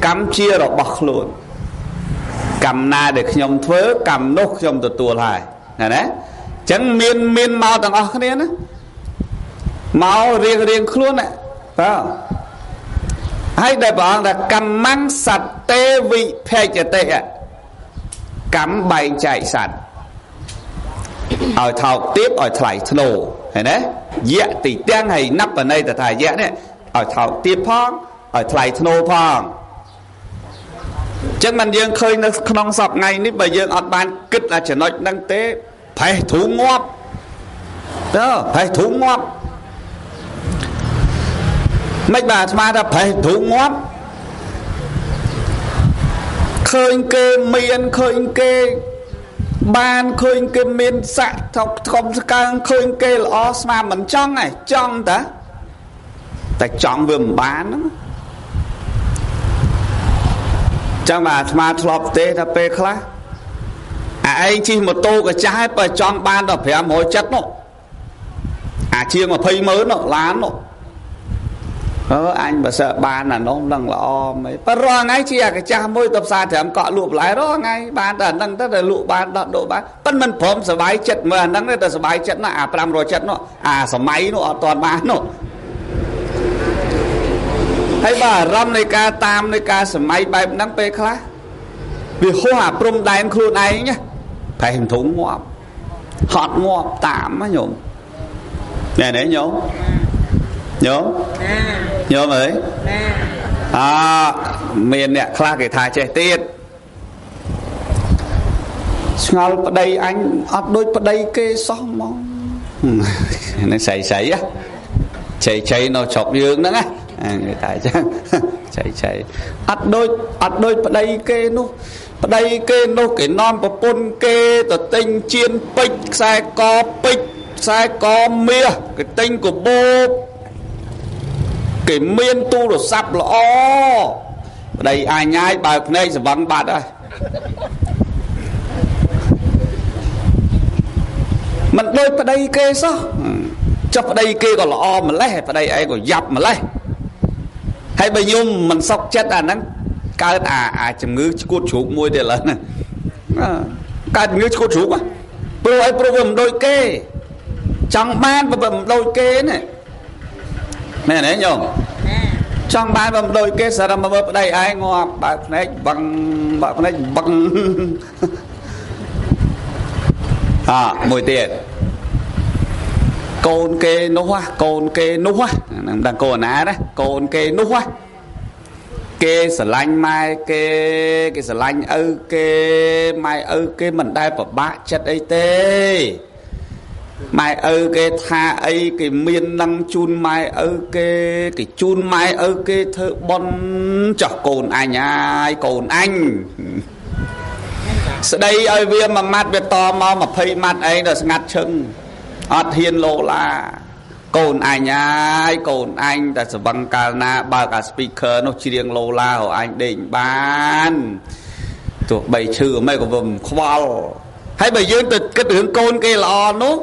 កម្មជារបស់ខ្លួនកម្មណាដែលខ្ញុំធ្វើកម្មនោះខ្ញុំទទួលហើយណាណាអញ្ចឹងមានមកទាំងអស់គ្នាណាមករៀងរៀងខ្លួនណាបាទហើយដែលព្រះអង្គថាកម្មੰសត្វទេវិភេចតិកម្មបែងចែកសត្វឲ្យថោកទាបឲ្យថ្លៃថ្នូរឃើញទេយៈទីទាំងហើយណបន័យតថាយៈនេះឲ្យថោកទាបផងឲ្យថ្លៃថ្នូរផងចឹងមិនយើងឃើញនៅក្នុងសពថ្ងៃនេះបើយើងអត់បានគិតអាចំណុចហ្នឹងទេផេះធូងងាប់តើផេះធូងងាប់មិនបាទអាត្មាថាផេះធូងងាប់ឃើញគេមានឃើញគេបានឃើញគេមានស័កថោកធំស្កើងឃើញគេល្អស្មាមិនចង់ឯងចង់តាតែចង់វាមិនបានហ្នឹងចឹងបាទអាត្មាធ្លាប់ទេថាពេលខ្លះអាឯងជិះម៉ូតូក៏ចាស់ហើយបើចង់បានដល់570នោះអាជាង20ម៉ឺននោះឡាននោះអឺអញបើសើបានអានោះនឹងល្អមិនបើរាល់ថ្ងៃជាអាកាចាស់មួយទៅផ្សារត្រាំកក់លក់បន្លែរាល់ថ្ងៃបានតែអាហ្នឹងទៅតែលក់បានដល់ដកបានប៉ិនមិនព្រមសบายចិត្តមើលអាហ្នឹងទេតែសบายចិត្តណាអា570នោះអាសម័យនោះអត់ទាន់បាននោះហើយបើអារម្មណ៍នៃការតាមនៃការសម័យបែបហ្នឹងពេលខ្លះវាហួសអាព្រំដែនខ្លួនឯងណាផេះធុងងាប់ហត់ងាប់តាមណាញោមណែនេះញោមញោមញោមអើយអមានអ្នកខ្លះគេថាចេះទៀតឆ្ងល់ប្តីអញអត់ដូចប្តីគេសោះហ្មងហ្នឹងស្រីស្រីជ័យជ័យនៅស្រុកយើងហ្នឹងណាគេតែអញ្ចឹងជ័យជ័យអត់ដូចប្តីគេនោះប្តីគេនោះគេនាំប្រពន្ធគេទៅទិញជៀនពេជ្រខ្សែកពេជ្រខ្សែកមាសគេទិញកាបូបគេមានទូរស័ព្ទល្អប្តីអញហើយបើភ្នែកស្វឹងបាត់ហើយមិនដូចប្តីគេសោះចុះប្តីគេក៏ល្អម្លេះប្តីឯងក៏យ៉ាប់ម្លេះហើយបើញោមមិនសុខចិត្តអាហ្នឹងកើតអាជំងឺឆ្កួតជ្រូកមួយទៀតឡើយណាកើតជំងឺឆ្កួតជ្រូកព្រោះអីព្រោះវាមិនដូចគេចង់បានបើមិនដូចគេណាមែនទេញោមចង់បានបើមិនដូចគេសារមកមើលប្តីឯងងាប់បើកភ្នែកបឹងបើកភ្នែកបឹងអមួយទៀតកូនគេនោះកូនគេនោះហ្នឹងមិនដឹងកូនណាណាកូនគេនោះគេស្រឡាញ់ម៉ែគេគេស្រឡាញ់ឪគេម៉ែឪគេមិនដែលពិបាកចិត្តអីទេម៉ែឪគេថាអីគេមាននឹងជូនម៉ែឪគេគេជូនម៉ែឪគេធ្វើបុណ្យចោះកូនអញហើយកូនអញស្ដីឲ្យវាមួយម៉ាត់វាតមក20ម៉ាត់ឯងដល់ស្ងាត់ឈឹងអត់ហ៊ានលោឡាកូនអញហើយកូនអញតែស្វឹងកាលណាបើកអា speaker នោះច្រៀងលោឡារអញដេកបានទោះបីឈឺមិនក៏វាមិនខ្វល់ហើយបើយើងទៅគិតរឿងកូនគេល្អនោះ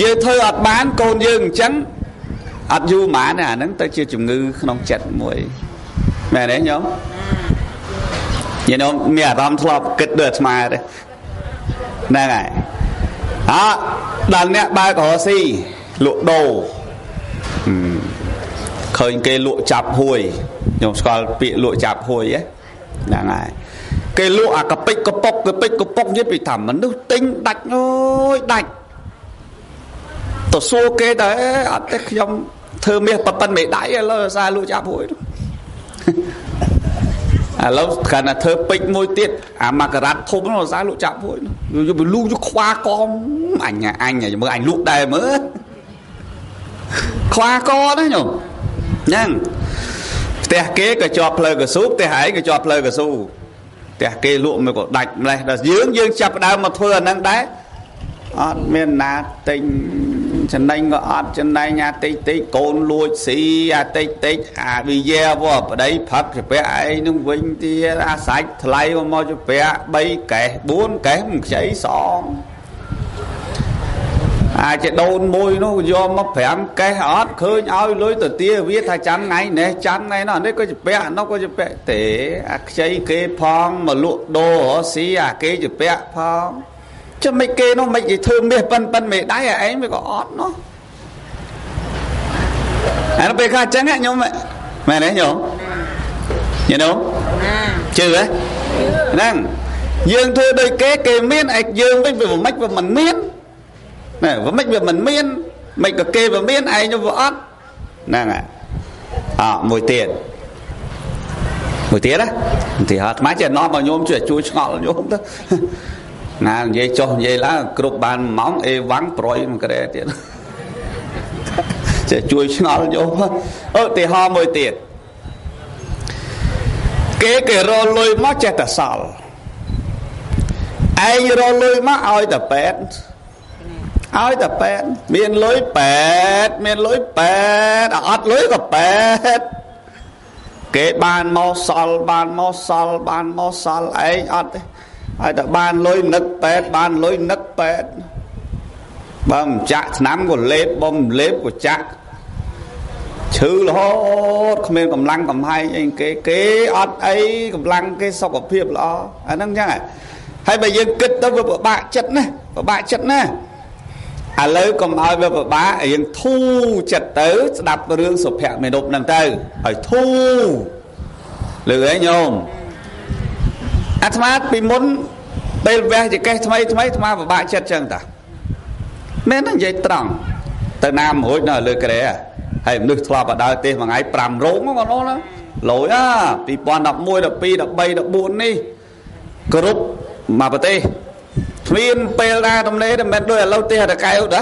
យើងធ្វើអត់បានកូនយើងអញ្ចឹងអត់យូរហ្មងអាហ្នឹងទៅជាជំងឺក្នុងចិត្តមួយមែនទេញោមញោមមានអារម្មណ៍ធ្លាប់គិតដូចអាត្មាទេហ្នឹងហើយអដល់អ្នកបើករកស៊ីលក់ដូរឃើញគេលក់ចាប់ហួយខ្ញុំស្គាល់ពាក្យលក់ចាប់ហួយហ្នឹងហើយគេលក់អាកពិចកពុកកពិចកពុកនិយាយពីថាមនុស្សទិញដាច់អូយដាច់ទៅសួរគេតែអត់ទេខ្ញុំធ្វើមាសប៉ិនមេដៃឥឡូវសារលក់ចាប់ហួយឥឡូវគ្រាន់តែធ្វើពេជ្រមួយទៀតអាមកការ៉ាត់ធំនោះសារលក់ចាប់ហួយយកលូយកខ្វាកអញអញមើលអញលក់ដែរមើលខ្វាកណាញោមហ្នឹងផ្ទះគេក៏ជាប់ផ្លូវកស៊ូផ្ទះឯងក៏ជាប់ផ្លូវកស៊ូផ្ទះគេលក់មកក៏ដាច់ម្លេះដល់យើងចាប់ដើមមកធ្វើអាហ្នឹងដែរអត់មានណាទិញចំណេញក៏អត់ចំណេញអាតិចតិចកូនលួចស៊ីអាតិចតិចអាវិយាវប្តីផឹកជពាក់ឯងនឹងវិញទៀតអាសាច់ថ្លៃមកជពាក់3កេះ4កេះមិនខ្ចីសង អាចជាដូនមួយនោះយកមក5កេះអត់ឃើញឲ្យលុយទៅទាវាថាចាំថ្ងៃនេះចាំថ្ងៃនោះនេះក៏ជាពាក់នោះក៏ជាពាក់ទេអាខ្ចីគេផងមកលក់ដូររកស៊ីអាគេជាពាក់ផងចាំមិនគេនោះមិនគេធ្វើមាសប៉ិនប៉ិនមេដៃអាឯងវាក៏អត់នោះអានោះពេលខ្លះចឹងញោមមែនទេញោមញោមជឿហ៎ហ្នឹងយើងធ្វើដូចគេគេមានឯយើងវិញវាមិនវាមិនមានណែវាមិនវាមិនមានមិនក៏គេវាមានឯងវាអត់ហ្នឹងអមួយទៀតមួយទៀតណាឧទាហរណ៍អាត្មាចេះនាំឲ្យញោមជួយឆ្ងល់ញោមទៅណានិយាយចុះនិយាយឡើងគ្រប់បានម៉ោងអេវ៉ាំងប្រយមួយក្រែទៀតចេះជួយឆ្ងល់ញោមឧទាហរណ៍មួយទៀតគេគេរលុយមកចេះតែសល់ឯងរលុយមកឲ្យតែពេទ្យឲ្យតែពេទ្យមានលុយពេទ្យមានលុយពេទ្យអត់លុយក៏ពេទ្យគេបានមកសល់បានមកសល់បានមកសល់ឯងអត់ទេឲ្យតែបានលុយនឹកពេទ្យបានលុយនឹកពេទ្យបើមិនចាក់ថ្នាំក៏លេបបើមិនលេបក៏ចាក់ឈឺរហូតគ្មានកម្លាំងកំហែងអីគេគេអត់អីកម្លាំងគេសុខភាពល្អអាហ្នឹងចឹងហើយបើយើងគិតទៅវាពិបាកចិត្តណាពិបាកចិត្តណាឥឡូវកុំឲ្យវាពិបាកយើងធូរចិត្តទៅស្ដាប់រឿងសុភមេនុបហ្នឹងទៅឲ្យធូរលឺហ៎ញោមអាត្មាពីមុនពេលវះចកេះថ្មីថ្មីអាត្មាពិបាកចិត្តចឹងតាមែននិយាយត្រង់ទៅណាមិនរួចនៅលើក្រែហើយមនុស្សធ្លាប់ដើរទេសមួយថ្ងៃ5រោងបងប្អូនណាលយអា2011 12 13 14នេះគ្រប់មួយប្រទេសគ្មានពេលណាទំនេរតែមិនដូចឥឡូវទេសតកែវតា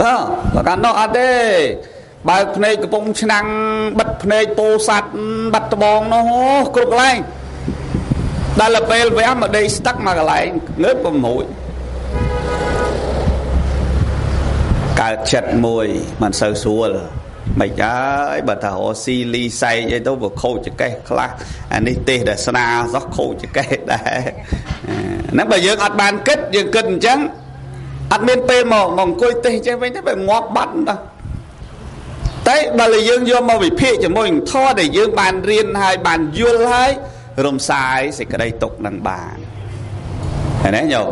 បាទបើកាលនោះអត់ទេបើកភ្នែកកំពង់ឆ្នាំងបិទភ្នែកពោធិ៍សាត់បាត់ដបងនោះគ្រប់កន្លែងដល់ពេលវះមកដេកស្ទឹកមកកន្លែងងើបក៏មិនរួចកើតចិត្តមួយមិនសូវស្រួលមិនអើយបើថារកស៊ីលីសែងអីទៅវាខូចចកេះខ្លះអានេះទេសដែលស្នាសោះខូចចកេះដែរហ្នឹងបើយើងអត់បានគិតយើងគិតអញ្ចឹងអត់មានពេលមកអង្គុយទេសចេះវិញទេបើងាប់បាត់តាតែបើយើងយកមកវិភាគជាមួយនឹងធម៌ដែលយើងបានរៀនហើយបានយល់ហើយរំសាយសេចក្តីទុក្ខនឹងបានឃើញទេញោម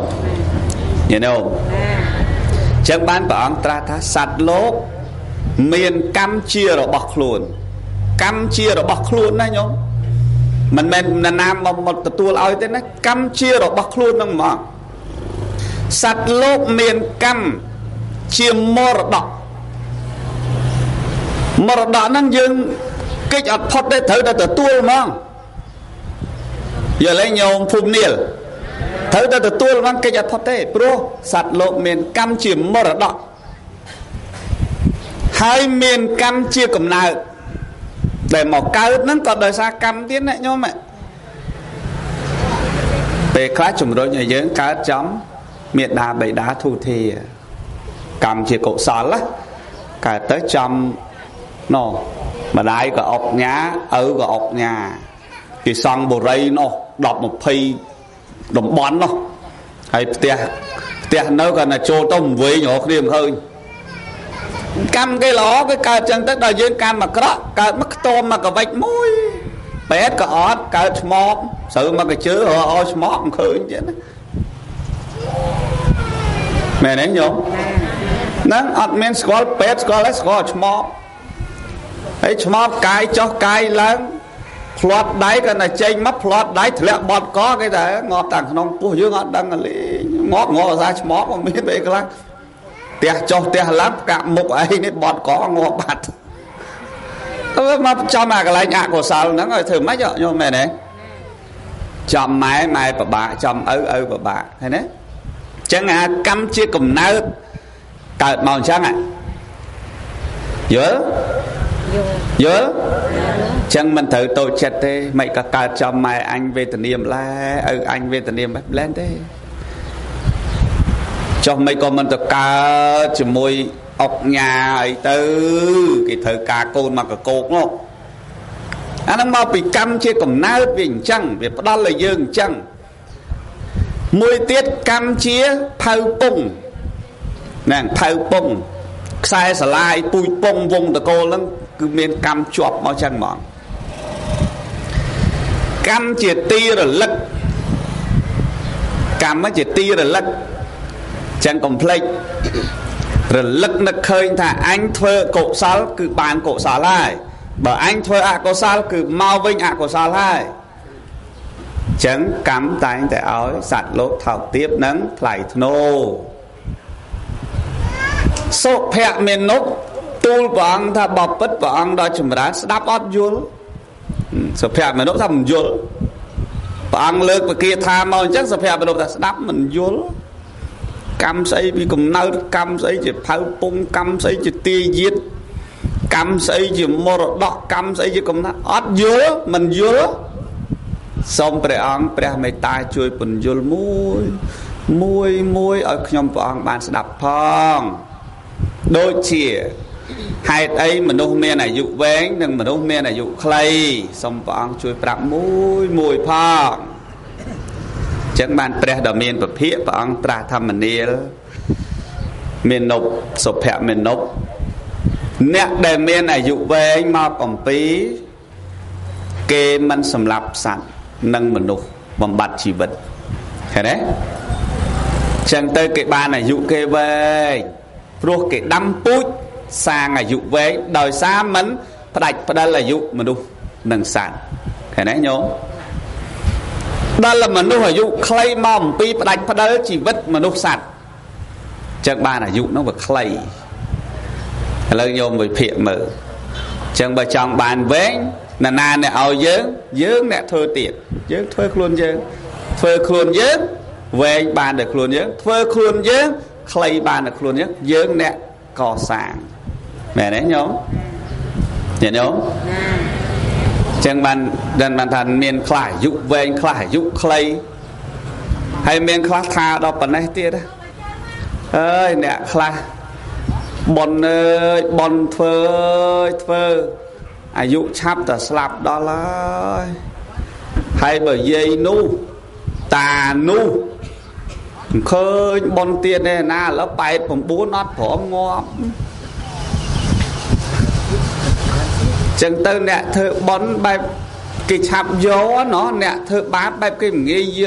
ញោមចឹងបានព្រះអង្គត្រាស់ថាសត្វលោកមានកម្មជារបស់ខ្លួនកម្មជារបស់ខ្លួនណាញោមមិនមែននរណាមកទទួលឲ្យទេណាកម្មជារបស់ខ្លួនហ្នឹងហ្មងសត្វលោកមានកម្មជាមរតកមរតកហ្នឹងយើងគេចអត់ផុតទេត្រូវតែទទួលហ្មងយល់ទេញោមភូមិនីលត្រូវតែទទួលហ្មងគេចអត់ផុតទេព្រោះសត្វលោកមានកម្មជាមរតកហើយមានកម្មជាកំណើតដែលមកកើតហ្នឹងក៏ដោយសារកម្មទៀតណាញោមពេលខ្លះជំរុញឲ្យយើងកើតចំមេដាបិតាធូធាកម្មជាកុសលណាកើតទៅចំណោះម្ដាយក៏អុកញ៉ាឪក៏អុកញ៉ាគេសង់បុរីនោះ10 20តំបន់នោះហើយផ្ទះនៅក៏ណាចូលទៅវិញរកគ្នាមិនឃើញកម្មគេល្អគេកើតចឹងទៅដល់យើងកម្មអាក្រក់កើតមកខ្ទមមកកវិចមួយពេទ្យក៏អត់កើតឆ្មបស្រូវមកកជើរកឲ្យឆ្មបមិនឃើញទៀតណាមែនទេញោមហ្នឹងអត់មានស្គាល់ពេទ្យស្គាល់ហើយស្គាល់ឆ្មបហើយឆ្មបកាយចុះកាយឡើងផ្លាត់ដៃក៏តែចេញមកផ្លាត់ដៃធ្លាក់បត់កគេតែងាប់តាំងក្នុងពោះយើងអត់ដឹងលេងងាប់ងាប់អាសាឆ្មបក៏មានពេលខ្លះផ្ទះចុះផ្ទះឡើងកាក់មុខឯងនេះបត់កងាប់បាត់ទៅមកចំអាកន្លែងអកុសលហ្នឹងឲ្យធ្វើម៉េចញោមមែនទេចំម៉ែម៉ែពិបាកចំឪឪពិបាកឃើញទេចឹងអាកម្មជាកំណើតកើតមកអញ្ចឹងយល់យល់ចឹងមិនត្រូវតូចចិត្តទេមិនក៏កើតចំម៉ែអញវេទនាម្ល៉េះឪអញវេទនាម្ល៉េះទេចុះមិនក៏មិនទៅកើតជាមួយអុកញ៉ាអីទៅគេត្រូវការកូនមកកកោកនោះអាហ្នឹងមកពីកម្មជាកំណើតវាអញ្ចឹងវាផ្ដល់ឲ្យយើងអញ្ចឹងមួយទៀតកម្មជាផៅពង ហ្នឹងផៅពងខ្សែសឡាយពូជពងវងតកូលហ្នឹងគឺមានកម្មជាប់មកចឹងហ្មងកម្មជាទីរលឹកកម្មជាទីរលឹកចឹងកុំភ្លេចរលឹកនឹកឃើញថាអញធ្វើកុសលគឺបានកុសលហើយបើអញធ្វើអកុសលគឺមកវិញអកុសលហើយចឹងកម្មតែងតែឲ្យសត្វលោកថោកទាបនិងថ្លៃថ្នូរសុភមេនុបទូលព្រះអង្គថាបពិតព្រះអង្គដល់ចម្រើនស្ដាប់អត់យល់សុភមេនុបថាមិនយល់ព្រះអង្គលើកពគាថាមកអញ្ចឹងសុភមេនុបថាស្ដាប់មិនយល់កម្មស្អីពីកំណើតកម្មស្អីជាផៅពងកម្មស្អីជាទាយាទកម្មស្អីជាមរតកកម្មស្អីជាកំណើតអត់យល់មិនយល់សូមព្រះអង្គព្រះមេត្តាជួយពន្យល់មួយមួយមួយឲ្យខ្ញុំព្រះអង្គបានស្ដាប់ផងដូចជាហេតុអីមនុស្សមានអាយុវែងនិងមនុស្សមានអាយុខ្លីសូមព្រះអង្គជួយប្រាប់មួយមួយផងចឹងបានព្រះដ៏មានពភិព្រះអង្គត្រាស់ធម្មនាលមេនុបសុភមេនុបអ្នកដែលមានអាយុវែងមកអំពីគេមិនសម្លាប់សត្វនិងមនុស្សបំបត្តិជីវិតឃើញទេចឹងទៅគេបានអាយុគេវែងព្រោះគេដាំពូជសាងអាយុវែងដោយសារមិនផ្ដាច់ផ្ដិលអាយុមនុស្សនិងសត្វឃើញទេញោមដល់មនុស្សអាយុខ្លីមកអំពីផ្ដាច់ផ្ដិលជីវិតមនុស្សសត្វចឹងបានអាយុនោះវាខ្លីឥឡូវញោមវិភាគមើលចឹងបើចង់បានវែងណានាអ្នកឲ្យយើងយើងអ្នកធ្វើទៀតយើងធ្វើខ្លួនយើងធ្វើខ្លួនយើងវែងបានតែខ្លួនយើងធ្វើខ្លួនយើងខ្លីបានតែខ្លួនយើងយើងអ្នកកសាងមែនទេញោមញាតិញោមចឹងបានដឹងបានថាមានខ្លះអាយុវែងខ្លះអាយុខ្លីហើយមានខ្លះថាដល់ប៉ុណ្ណេះទៀតអើយអ្នកខ្លះប៉ុនអើយប៉ុនធ្វើអើយធ្វើអាយុឆាប់តែស្លាប់ដល់ហើយហើយបើយាយនោះតានោះមិនឃើញប៉ុនទៀតទេណាឥឡូវ89អត់ព្រមងាប់ចឹងទៅអ្នកធ្វើប៉ុនបែបគេឆាប់យកណោះអ្នកធ្វើបាបបែបគេមិនងាយយ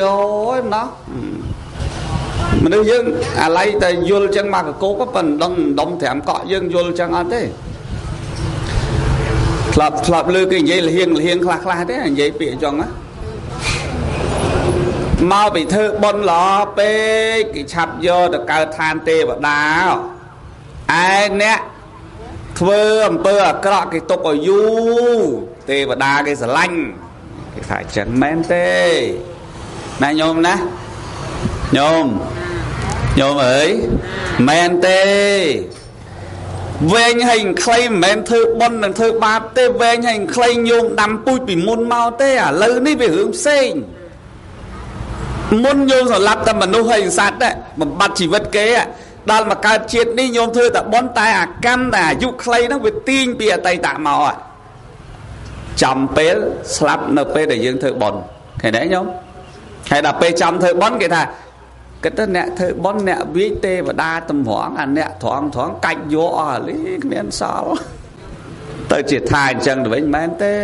កណោះមនុស្សយើងអាឡ័យតែយល់ចឹងមកកកោកប៉ុណ្ណឹងដុំត្រាំកក់យើងយល់ចឹងអត់ទេធ្លាប់លើគេនិយាយលហៀងលហៀងខ្លះខ្លះទេនិយាយពាក្យចឹងណាមកពីធ្វើបុណ្យល្អពេកគេឆាប់យកទៅកើតឋានទេវតាឯអ្នកធ្វើអំពើអាក្រក់គេទុកឲ្យយូរទេវតាគេស្រឡាញ់គេថាចឹងមែនទេណាញោមណាញោមញោមអើយមែនទេវែងហើយខ្លីមិនមែនធ្វើបុណ្យនិងធ្វើបាបទេវែងហើយខ្លីញោមដាំពូជពីមុនមកទេឥឡូវនេះវារឿងផ្សេងមុនញោមសម្លាប់តែមនុស្សហើយសត្វបំបត្តិជីវិតគេដល់មកកើតជាតិនេះញោមធ្វើតែបុណ្យតែអាកម្មតែអាយុខ្លីហ្នឹងវាទាញពីអតីតមកចំពេលស្លាប់នៅពេលដែលយើងធ្វើបុណ្យឃើញទេញោមហើយដល់ពេលចំធ្វើបុណ្យគេថាគិតទៅអ្នកធ្វើបុណ្យអ្នកវាយទេវតាតម្រង់អាអ្នកត្រង់ត្រង់កាច់យកអស់អាលីគ្មានសល់ទៅជាថាអញ្ចឹងទៅវិញមែនទេ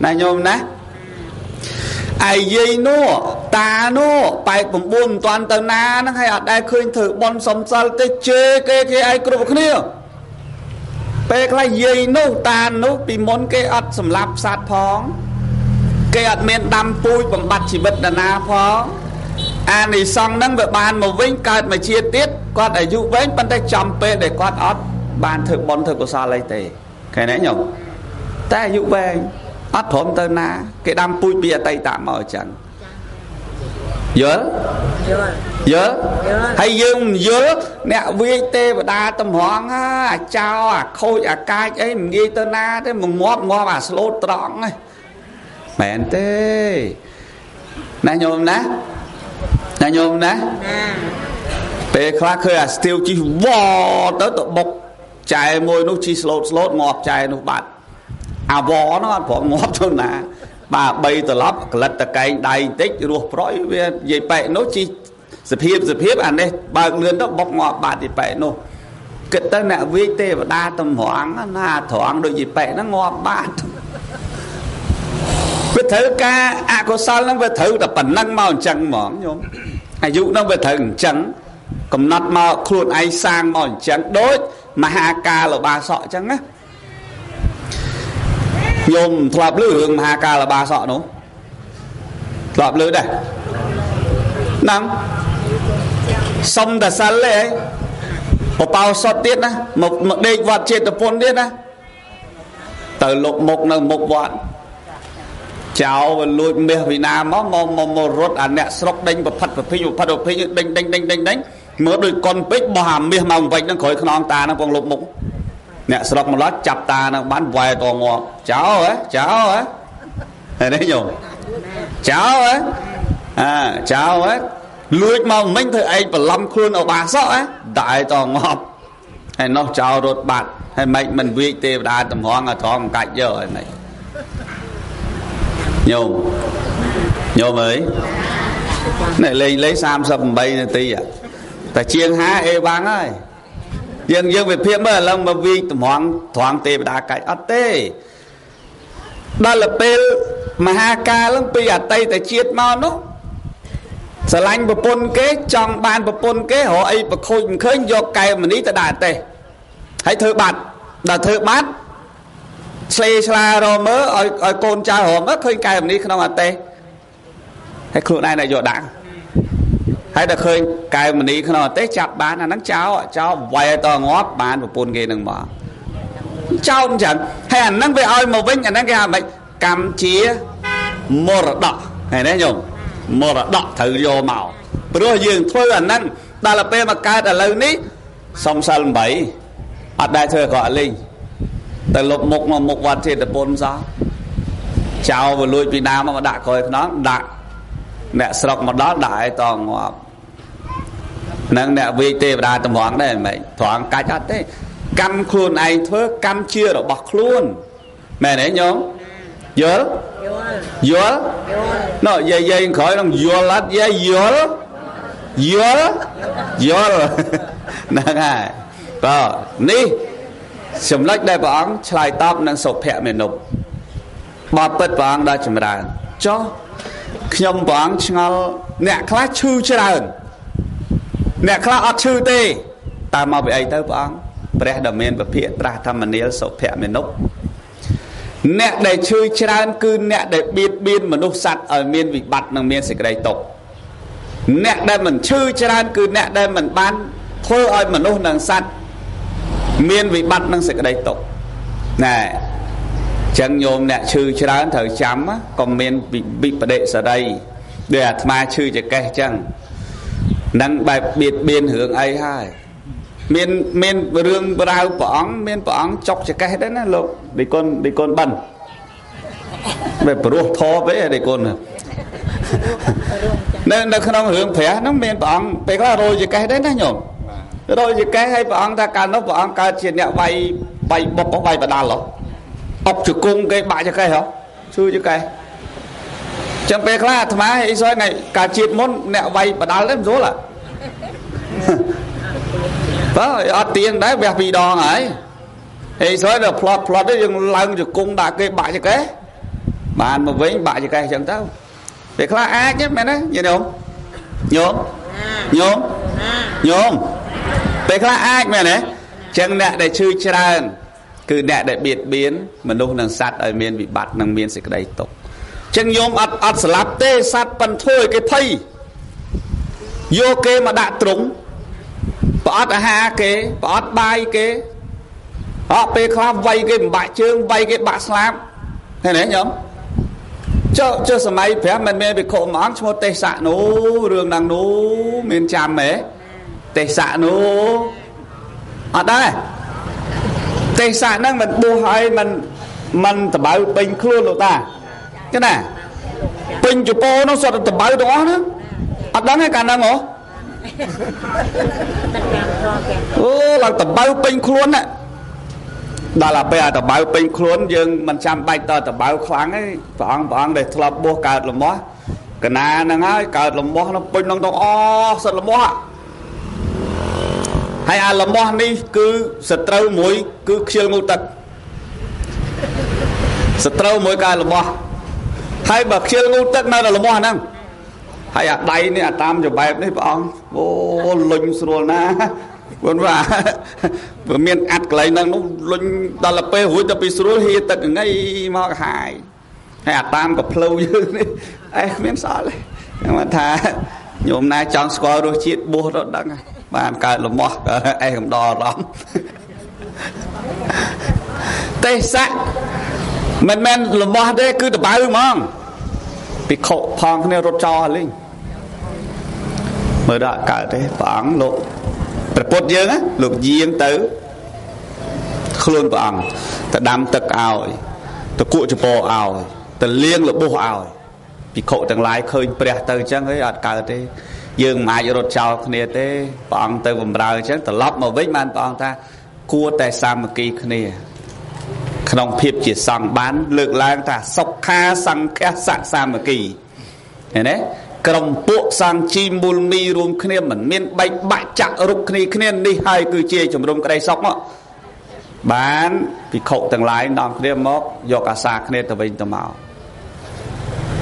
ណាញោមណាអាយាយនោះតានោះ89មិនតាន់ទៅណាហ្នឹងហើយអត់ដែលឃើញធ្វើបុណ្យសំសិលទេជេរគេគេឯងគ្រប់គ្នាពេលខ្លះយាយនោះតានោះពីមុនគេអត់សម្លាប់សត្វផងគេអត់មានដាំពូជបំបត្តិជីវិតនរណាផងអានិសង្សហ្នឹងវាបានមកវិញកើតមកជាតិទៀតគាត់អាយុវែងប៉ុន្តែចំពេលដែលគាត់អត់បានធ្វើបុណ្យធ្វើកុសលអីទេឃើញទេញោមតែអាយុវែងអត់ព្រមទៅណាគេដាំពូជពីអតីតមកអញ្ចឹងយល់យល់ហើយយើងមិនយល់អ្នកវាយទេវតាតម្រង់អាចចោអាខូចអាកាចអីមិនងាយទៅណាទេមកងាប់ងាប់អាស្លូតត្រង់ហ្នឹងមែនទេណាញោមណាណាញោមណាពេលខ្លះឃើញអាស្ទាវជីវទៅទៅបុកចែមួយនោះជីស្លូតស្លូតងាប់ចែនោះបាត់អាវនោះអត់ព្រមងាប់ទៅណាបាទ3ត្រឡប់ក្លិតតកែងដៃបន្តិចរស់ប្រយវានិយាយប៉ែកនោះជី សភាពអានេះបើកលឿនទៅបុកងាប់បាត់ទីប៉ែនោះគិតទៅអ្នកវាយទេវតាតម្រង់ណាត្រង់ដូចជាប៉ែហ្នឹងងាប់បាត់វាត្រូវការអកុសលហ្នឹងវាត្រូវតែប៉ុណ្ណឹងមកអញ្ចឹងហ្មងញោមអាយុហ្នឹងវាត្រូវអញ្ចឹងកំណត់មកខ្លួនឯងសាងមកអញ្ចឹងដូចមហាកាលបាសកអញ្ចឹងណាញោមធ្លាប់ឮរឿងមហាកាលបាសកនោះធ្លាប់ឮដែរហ្នឹងសុំតែសិលទេបបោសុតទៀតណាមកដេកវត្តចេតពុនទៀតណាទៅលុបមុខនៅមុខវត្តចៅវាលួចមាសពីណាមកមករត់អាអ្នកស្រុកដេញប្រផិតប្រភិញប្រផិតប្រភិញដេញដេញដេញដេញដេញមើលដូចកុនពេកបោះអាមាសមកវិញហ្នឹងក្រោយខ្នងតាហ្នឹងពងលុបមុខអ្នកស្រុកម្លោះចាប់តាហ្នឹងបានវ៉ែតងាប់ចៅហ៎ចៅហ៎ហើយនេះញោមចៅហ៎អាចៅហ៎លួចមកមិញធ្វើឯងបន្លំខ្លួនអបាសកហ៎តែតងាប់ហើយនោះចៅរត់បាត់ហើយមិនមិនវាយទេវតាតម្រង់ឲ្យត្រង់កាច់យកហើយមិនញោមញោមអើយនេះលេងលេង38នាទីតែជាង5អេវ៉ាំងហើយយើងវិភាគមើលឥឡូវមកវាយតម្រង់ត្រង់ទេវតាកាច់អត់ទេដល់ពេលមហាកាលហ្នឹងពីអតីតជាតិមកនោះស្រឡាញ់ប្រពន្ធគេចង់បានប្រពន្ធគេរកអីប្រខូចមិនឃើញយកកែវមณีទៅដាក់ទេហើយធ្វើបាត់ដល់ធ្វើបាត់ឆ្លេឆ្លារមើលឲ្យកូនចៅរមើលឃើញកែវមณีក្នុងអតេហើយខ្លួនឯងយកដាក់ហើយដល់ឃើញកែវមณีក្នុងអតេចាប់បានអាហ្នឹងចោលចោលវាយតងាប់បានប្រពន្ធគេនឹងមកចោលអញ្ចឹងហើយអាហ្នឹងវាឲ្យមកវិញអាហ្នឹងគេហៅម៉េចកម្មជាមរតកឃើញទេញោមមរតកត្រូវយកមកព្រោះយើងធ្វើអាហ្នឹងដល់ពេលមកកើតឥឡូវនេះសំសិល8អត់ដែរធ្វើក៏អត់លេងទៅលុបមុខមកមុខវត្តចេតពុនសោះចៅវាលួចពីណាមកដាក់ក្រោយខ្នងដាក់អ្នកស្រុកមកដល់ដាក់ឲ្យតងាប់នឹងអ្នកវាយទេវតាតម្រង់ដែរមិនត្រង់កាច់អត់ទេកម្មខ្លួនឯងធ្វើកម្មជារបស់ខ្លួនមែនទេញោមយល់យល់ណ៎យាយក្រោយនឹងយល់អត់យាយយល់យល់យល់ហ្នឹងហើយបាទនេះចំណុចដែលព្រះអង្គឆ្លើយតបនឹងសុភមេនុបបបិទ្ធព្រះអង្គដល់ចម្រើនចុះខ្ញុំព្រះអង្គឆ្ងល់អ្នកខ្លះឈឺច្រើនអ្នកខ្លះអត់ឈឺទេតើមកពីអីទៅព្រះអង្គព្រះដ៏មានពភិត្រាស់ធម្មនាលសុភមេនុបអ្នកដែលឈឺច្រើនគឺអ្នកដែលបៀតបៀនមនុស្សសត្វឲ្យមានវិបត្តិនិងមានសេចក្តីទុក្ខអ្នកដែលមិនឈឺច្រើនគឺអ្នកដែលមិនបានធ្វើឲ្យមនុស្សនិងសត្វមានវិបត្តិនិងសេចក្តីទុក្ខណែចឹងញោមអ្នកឈឺច្រើនត្រូវចាំកុំមានវិបដិសរីដូចអាត្មាឈឺចកេះចឹងនឹងបែបបៀតបៀនរឿងអីហើយមានរឿងរាវព្រះអង្គមានព្រះអង្គចុកចកេះដែរណាលោកដេគុណដេគុណបិណ្ឌបែបព្រោះធពេដេគុណនៅក្នុងរឿងព្រះហ្នឹងមានព្រះអង្គពេលខ្លះរយចកេះដែរណាញោមរយចកេះហើយព្រះអង្គថាកាលនោះព្រះអង្គកើតជាអ្នកវាយបុកវាយបដាល់ហ៎អុកជង្គង់គេបាក់ចកេះហ៎ឈឺចកេះចឹងពេលខ្លះអាត្មាអីសោះថ្ងៃកាលជាតិមុនអ្នកវាយបដាល់ទេមិនស្រួលហ៎បើអត់ទៀងដែរវះពីរដងហើយអីសោះដល់ផ្លត់ទៅយើងឡើងជង្គង់ដាក់គេបាក់ចកេះបានមកវិញបាក់ចកេះចឹងទៅពេលខ្លះអាចទេមែនទេញោមញោមញោមញោមពេលខ្លះអាចមែនទេចឹងអ្នកដែលឈឺច្រើនគឺអ្នកដែលបៀតបៀនមនុស្សនិងសត្វឲ្យមានវិបត្តិនិងមានសេចក្តីទុក្ខចឹងញោមអត់ស្លាប់ទេសត្វប៉ិនធ្វើឲ្យគេភ័យយកគេមកដាក់ទ្រុងប្រអត់អាហារគេប្រអត់បាយគេអត់ពេលខ្លះវាយគេបំបាក់ជើងវាយគេបាក់ស្លាប់ឃើញទេញោមចុះសម័យព្រះមិនមានភិក្ខុមួយអង្គឈ្មោះទេសៈនោះរឿងហ្នឹងនោះមានចាំហ៎ទេសៈនោះអត់ដែរទេសៈហ្នឹងមិនបួសហើយមិនតបៅពេញខ្លួនលោកតាចឹងណាពេញជពោនោះសុទ្ធតបៅទាំងអស់ហ្នឹងអត់ដឹងទេកាលហ្នឹងហ៎អូឡើងតបៅពេញខ្លួនណាដល់ដល់ពេលអាតបៅពេញខ្លួនយើងមិនចាំបាច់តតបៅខ្លាំងទេព្រះអង្គដែលធ្លាប់បួសកើតលំោះ កណាហ្នឹងហើយកើតលំោះនោះពេញនឹងទៅអស់សិតលំោះហើយអាលំោះនេះគឺសត្រូវមួយគឺខ្ជិលងូទឹកសត្រូវមួយកើតលំោះហើយបើខ្ជិលងូទឹកនៅដល់លំោះហ្នឹងហើយអាដៃនេះអាតាមចបែបនេះព្រះអង្គអូលុញស្រួលណាស់ព្រោះว่าព្រោះមានអាត់កន្លែងហ្នឹងនោះលុញដល់ទៅពេលរួចទៅពីស្រួលហៀទឹកថ្ងៃមកហាយហើយអាតាមកផ្លូវយើងនេះអេគ្មានសល់ទេខ្ញុំថាញោមណាចង់ស្គាល់រសជាតិបួសទៅដឹងបានកើតលំោះអេកំដរអារម្មណ៍ទេសៈមិនមែនលំោះទេគឺតបៅហ្មងភិក្ខុផងគ្នារត់ចោលលេងមើលដល់កើតទេព្រះអង្គលោកព្រះពុទ្ធយើងលោកយាងទៅខ្លួនព្រះអង្គទៅដាំទឹកឲ្យទៅគក់ចពោឲ្យទៅលាងរបួសឲ្យភិក្ខុទាំងឡាយឃើញព្រះទៅអញ្ចឹងហីអត់កើតទេយើងមិនអាចរត់ចោលគ្នាទេព្រះអង្គទៅបំរើអញ្ចឹងត្រឡប់មកវិញបានព្រះអង្គថាគួរតែសាមគ្គីគ្នាក្នុងភាពជាសង្ឃបានលើកឡើងថាសុខាសង្ឃសៈសាមគ្គីឃើញទេក្រុមពួកសង្ឃជីមូលមីរួមគ្នាមិនមានបែកបាក់ចាក់រុកគ្នាគ្នានេះហើយគឺជាជំរំក្តីសុខមកបានភិក្ខុទាំងឡាយនាំគ្នាមកយកអាសាគ្នាទៅវិញទៅមក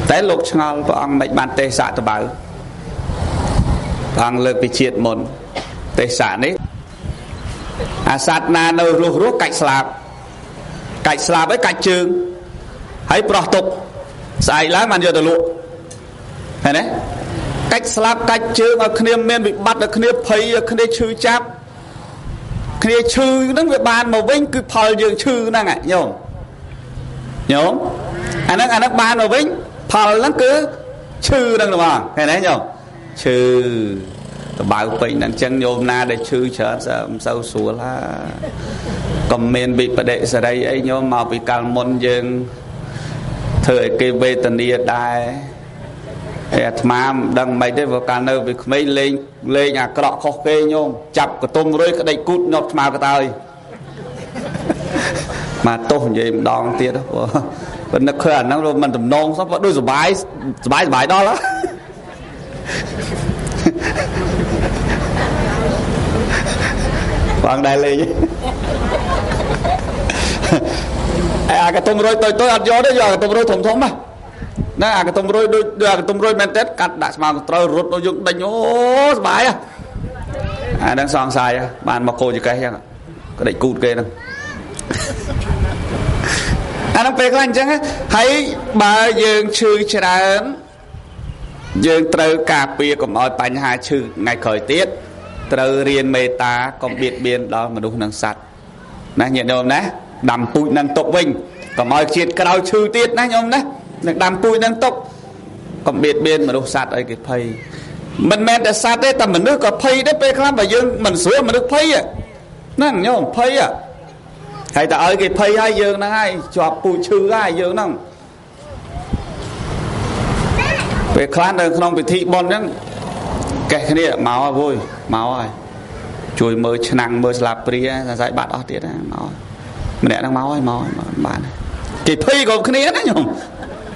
តែលោកឆ្ងល់ព្រះអង្គមិនបានទេសៈតបៅព្រះអង្គលើកពីជាតិមុនទេសៈនេះអាសត្វណានៅរស់រស់កាច់ស្លាប់កាច់ស្លាប់ហើយកាច់ជើងហើយប្រោះទុកស្អែកឡើងបានយកទៅលក់ឃើញទេកាច់ស្លាប់កាច់ជើងឲ្យគ្នាមានវិបត្តិឲ្យគ្នាភ័យឲ្យគ្នាឈឺចាប់គ្នាឈឺហ្នឹងវាបានមកវិញគឺផលយើងឈឺហ្នឹងញោមញោមអាហ្នឹងបានមកវិញផលហ្នឹងគឺឈឺហ្នឹងហ្មងឃើញទេញោមឈឺតបៅពេញហ្នឹងអញ្ចឹងញោមណាដែលឈឺច្រើនមិនសូវស្រួលហើយកុំមានវិបដិសេរីអីញោមមកពីកាលមុនយើងធ្វើឲ្យគេវេទនាដែរហើយអាត្មាមិនដឹងមិនទេព្រោះកាលនៅពីក្មេងលេងលេងអាក្រក់ខុសគេញោមចាប់កតុំរុយក្តីគូតញាប់ឆ្មាកតើយមកទោសនិយាយម្ដងទៀតព្រោះប៉ុន្តែឃើញអាហ្នឹងមិនតំណងសោះដូចសុបាយសុបាយសុបាយដល់បងដែរលេងអាកតុំរុយតូចតូចអត់យកទេយកអាកតុំរុយធំធំណាណាអាកតុំរុយដូចអាកតុំរុយមែនទេកាត់ដាក់ស្មៅត្រូវរត់យើងដេញអូសុបាយអាហ្នឹងសង្ស័យបានមកគោចកេះចឹងក្តិចគូតគេហ្នឹងអាហ្នឹងពេលខ្លះអញ្ចឹងហើយបើយើងឈឺច្រើនយើងត្រូវការពារកុំឲ្យបញ្ហាឈឺថ្ងៃក្រោយទៀតត្រូវរៀនមេត្តាកុំបៀតបៀនដល់មនុស្សនិងសត្វណាញាតិញោមណាដាំពូជនឹងទុកវិញកុំឲ្យជាតិក្រោយឈឺទៀតណាញោមណានឹងដាំពូជនឹងទុកកុំបៀតបៀនមនុស្សសត្វឲ្យគេភ័យមិនមែនតែសត្វទេតែមនុស្សក៏ភ័យដែរពេលខ្លះបើយើងមិនស្រួលមនុស្សភ័យហ្នឹងញោមភ័យហើយតែឲ្យគេភ័យហើយយើងហ្នឹងហើយជាប់ពូជឈឺហើយយើងហ្នឹងពេលខ្លះនៅក្នុងពិធីបុណ្យហ្នឹងកេះគ្នាមកហើយវយមកហើយជួយមើលឆ្នាំងមើលស្លាបព្រាសរសៃបាត់អស់ទៀតណាមកម្នាក់ហ្នឹងមកហើយមកហើយបានគេភ័យគ្រប់គ្នាណាញោម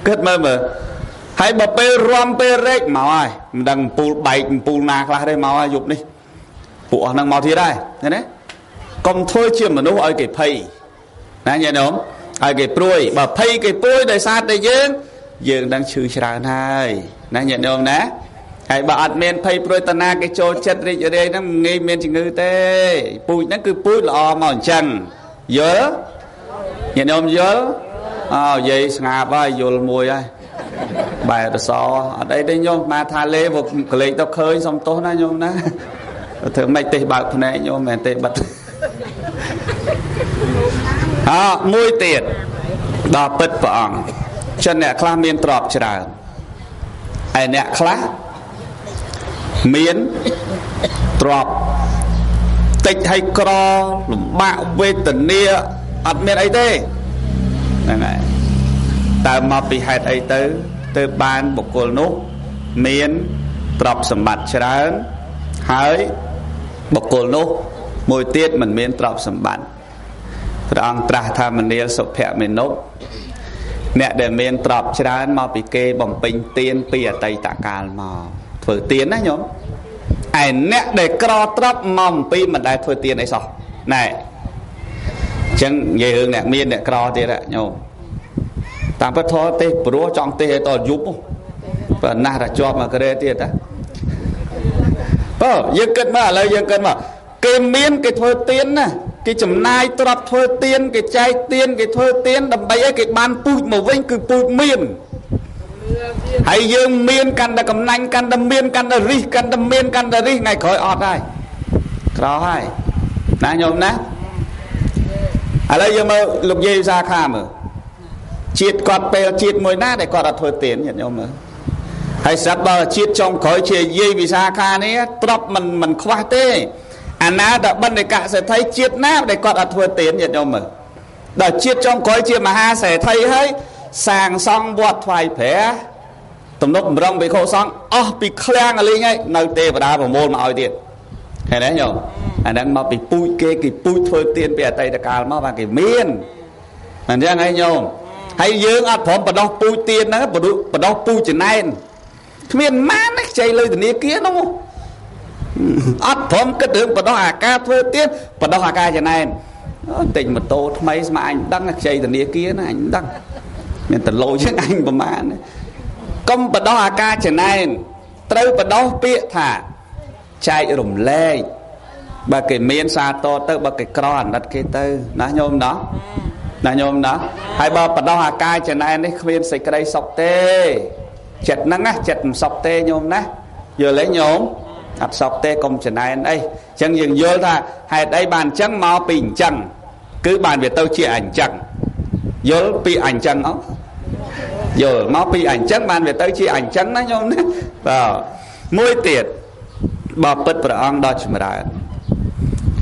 គិតមើលមើលហើយបើពេលរំពេលរែកមកហើយមិនដឹងអំពូលបែកអំពូលណាខ្លះទេមកហើយយប់នេះពួកអស់ហ្នឹងមកទៀតហើយឃើញទេកុំធ្វើជាមនុស្សឲ្យគេភ័យណាញាតិញោមឲ្យគេព្រួយបើភ័យគេព្រួយដោយសារតែយើងដឹងឈឺច្រើនហើយណាញាតិញោមណាហើយបើអត់មានភ័យព្រួយតាណាគេចូលចិត្តរីករាយហ្នឹងងាយមានជំងឺទេពូជហ្នឹងគឺពូជល្អមកអញ្ចឹងយល់ញាតិញោមយល់អោយាយស្ងាប់ហើយយល់មួយហើយបែរសអត់អីទេញោមមកថាលេមកក្លេកទៅឃើញសុំទោសណាញោមណាធ្វើម៉េចទេបើកភ្នែកញោមមិនទេបិទអើមួយទៀតដល់ពិតព្រះអង្គចិនអ្នកខ្លះមានទ្រព្យច្រើនឯអ្នកខ្លះមានទ្រព្យតិចហើយក្រលំបាកវេទនាអត់មានអីទេហ្នឹងហើយតើមកពីហេតុអីទៅទើបបានបុគ្គលនោះមានទ្រព្យសម្បត្តិច្រើនហើយបុគ្គលនោះមួយទៀតមិនមានទ្រព្យសម្បត្តិព្រះអង្គត្រាស់ថាមនាលសុភមេនុប អ្នកដែលមានទ្រព្យច្រើនមកពីគេបំពេញទានពីអតីតកាលមកធ្វើទានណាញោមឯអ្នកដែលក្រទ្រព្យមកអំពីមិនដែលធ្វើទានអីសោះណែអញ្ចឹងនិយាយរឿងអ្នកមានអ្នកក្រទៀតញោមតាមពិតធម៌ទេសព្រោះចង់ទេសឲ្យតយប់បើណាស់តែជាប់មកក្រែទៀតតាបើយើងគិតមកឥឡូវយើងគិតមកគេមានគេធ្វើទានណាគេចំណាយទ្រព្យធ្វើទានគេចែកទានគេធ្វើទានដើម្បីឲ្យគេបានពូជមកវិញគឺពូជមានហើយយើងមានកាន់តែកំណាញ់កាន់តែមានកាន់តែរិះកាន់តែមានកាន់តែរិះថ្ងៃក្រោយអត់ហើយក្រហើយណាញោមណាឥឡូវយើងមើលលោកយាយវិសាខាមើលជាតិគាត់ពេលជាតិមួយណាដែលគាត់អត់ធ្វើទានញាតិញោមមើលហើយស្រាប់ដល់ជាតិចុងក្រោយជាយាយវិសាខានេះទ្រព្យមិនខ្វះទេអាណាតបណ្ឌិកសេដ្ឋីជាតិណាដែលគាត់អត់ធ្វើទានញាតិញោមមើលដល់ជាតិចុងក្រោយជាមហាសេដ្ឋីហើយសាងសង់វត្តថ្វាយព្រះទំនុកបំរុងភិក្ខុសង្ឃអស់ពីឃ្លាំងអលីងហើយនៅទេវតាប្រមូលមកឲ្យទៀតឃើញទេញោមអាហ្នឹងមកពីពូជគេគេពូជធ្វើទានពីអតីតកាលមកបាទគេមានអញ្ចឹងហើយញោមហើយយើងអត់ព្រមបដោះពូជទានហ្នឹងបដោះពូជចំណែនគ្មានម៉ានទេខ្ចីលុយធនាគារនោះអត់ព្រមគិតរឿងបដោះអាការធ្វើទានបដោះអាការចំណែនទិញម៉ូតូថ្មីស្មើអញដឹងខ្ចីធនាគារណាអញដឹងមានតឡូជាងអញប្រមាណកុំបដោះអាការចំណែនត្រូវបដោះពាក្យថាចែករំលែកបើគេមានសាទរទៅបើគេក្រអាណិតគេទៅណាញោមណាណាញោមណាហើយបើបដោះអាការចំណែននេះគ្មានសេចក្តីសុខទេចិត្តហ្នឹងណាចិត្តមិនសុខទេញោមណាយល់ទេញោមអត់សុខទេកុំចំណែនអីអញ្ចឹងយើងយល់ថាហេតុអីបានអញ្ចឹងមកពីអញ្ចឹងគឺបានវាទៅជាអញ្ចឹងយល់ពីអញ្ចឹងអត់យល់មកពីអញ្ចឹងបានវាទៅជាអញ្ចឹងណាញោមណាបាទមួយទៀតបើពិតព្រះអង្គដ៏ចម្រើន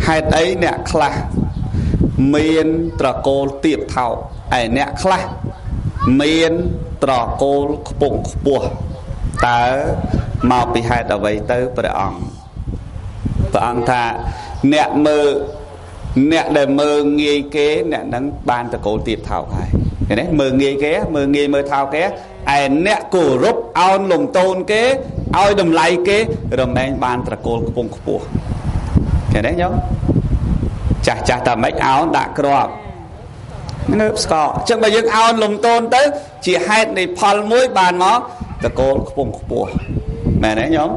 ហេតុអីអ្នកខ្លះមានត្រកូលទាបថោកឯអ្នកខ្លះមានត្រកូលខ្ពង់ខ្ពស់តើមកពីហេតុអ្វីទៅព្រះអង្គព្រះអង្គថាអ្នកមើលអ្នកដែលមើលងាយគេអ្នកហ្នឹងបានត្រកូលទាបថោកហើយឃើញទេមើលងាយគេមើលងាយមើលថោកគេឯអ្នកគោរពអោនលំទោនគេឲ្យតម្លៃគេរមែងបានត្រកូលខ្ពង់ខ្ពស់ឃើញទេញោមចាស់ចាស់តែមិនអោនដាក់គ្រាប់ងើបស្កកអញ្ចឹងបើយើងអោនលំទោនទៅជាហេតុនៃផលមួយបានមកត្រកូលខ្ពង់ខ្ពស់មែនទេញោម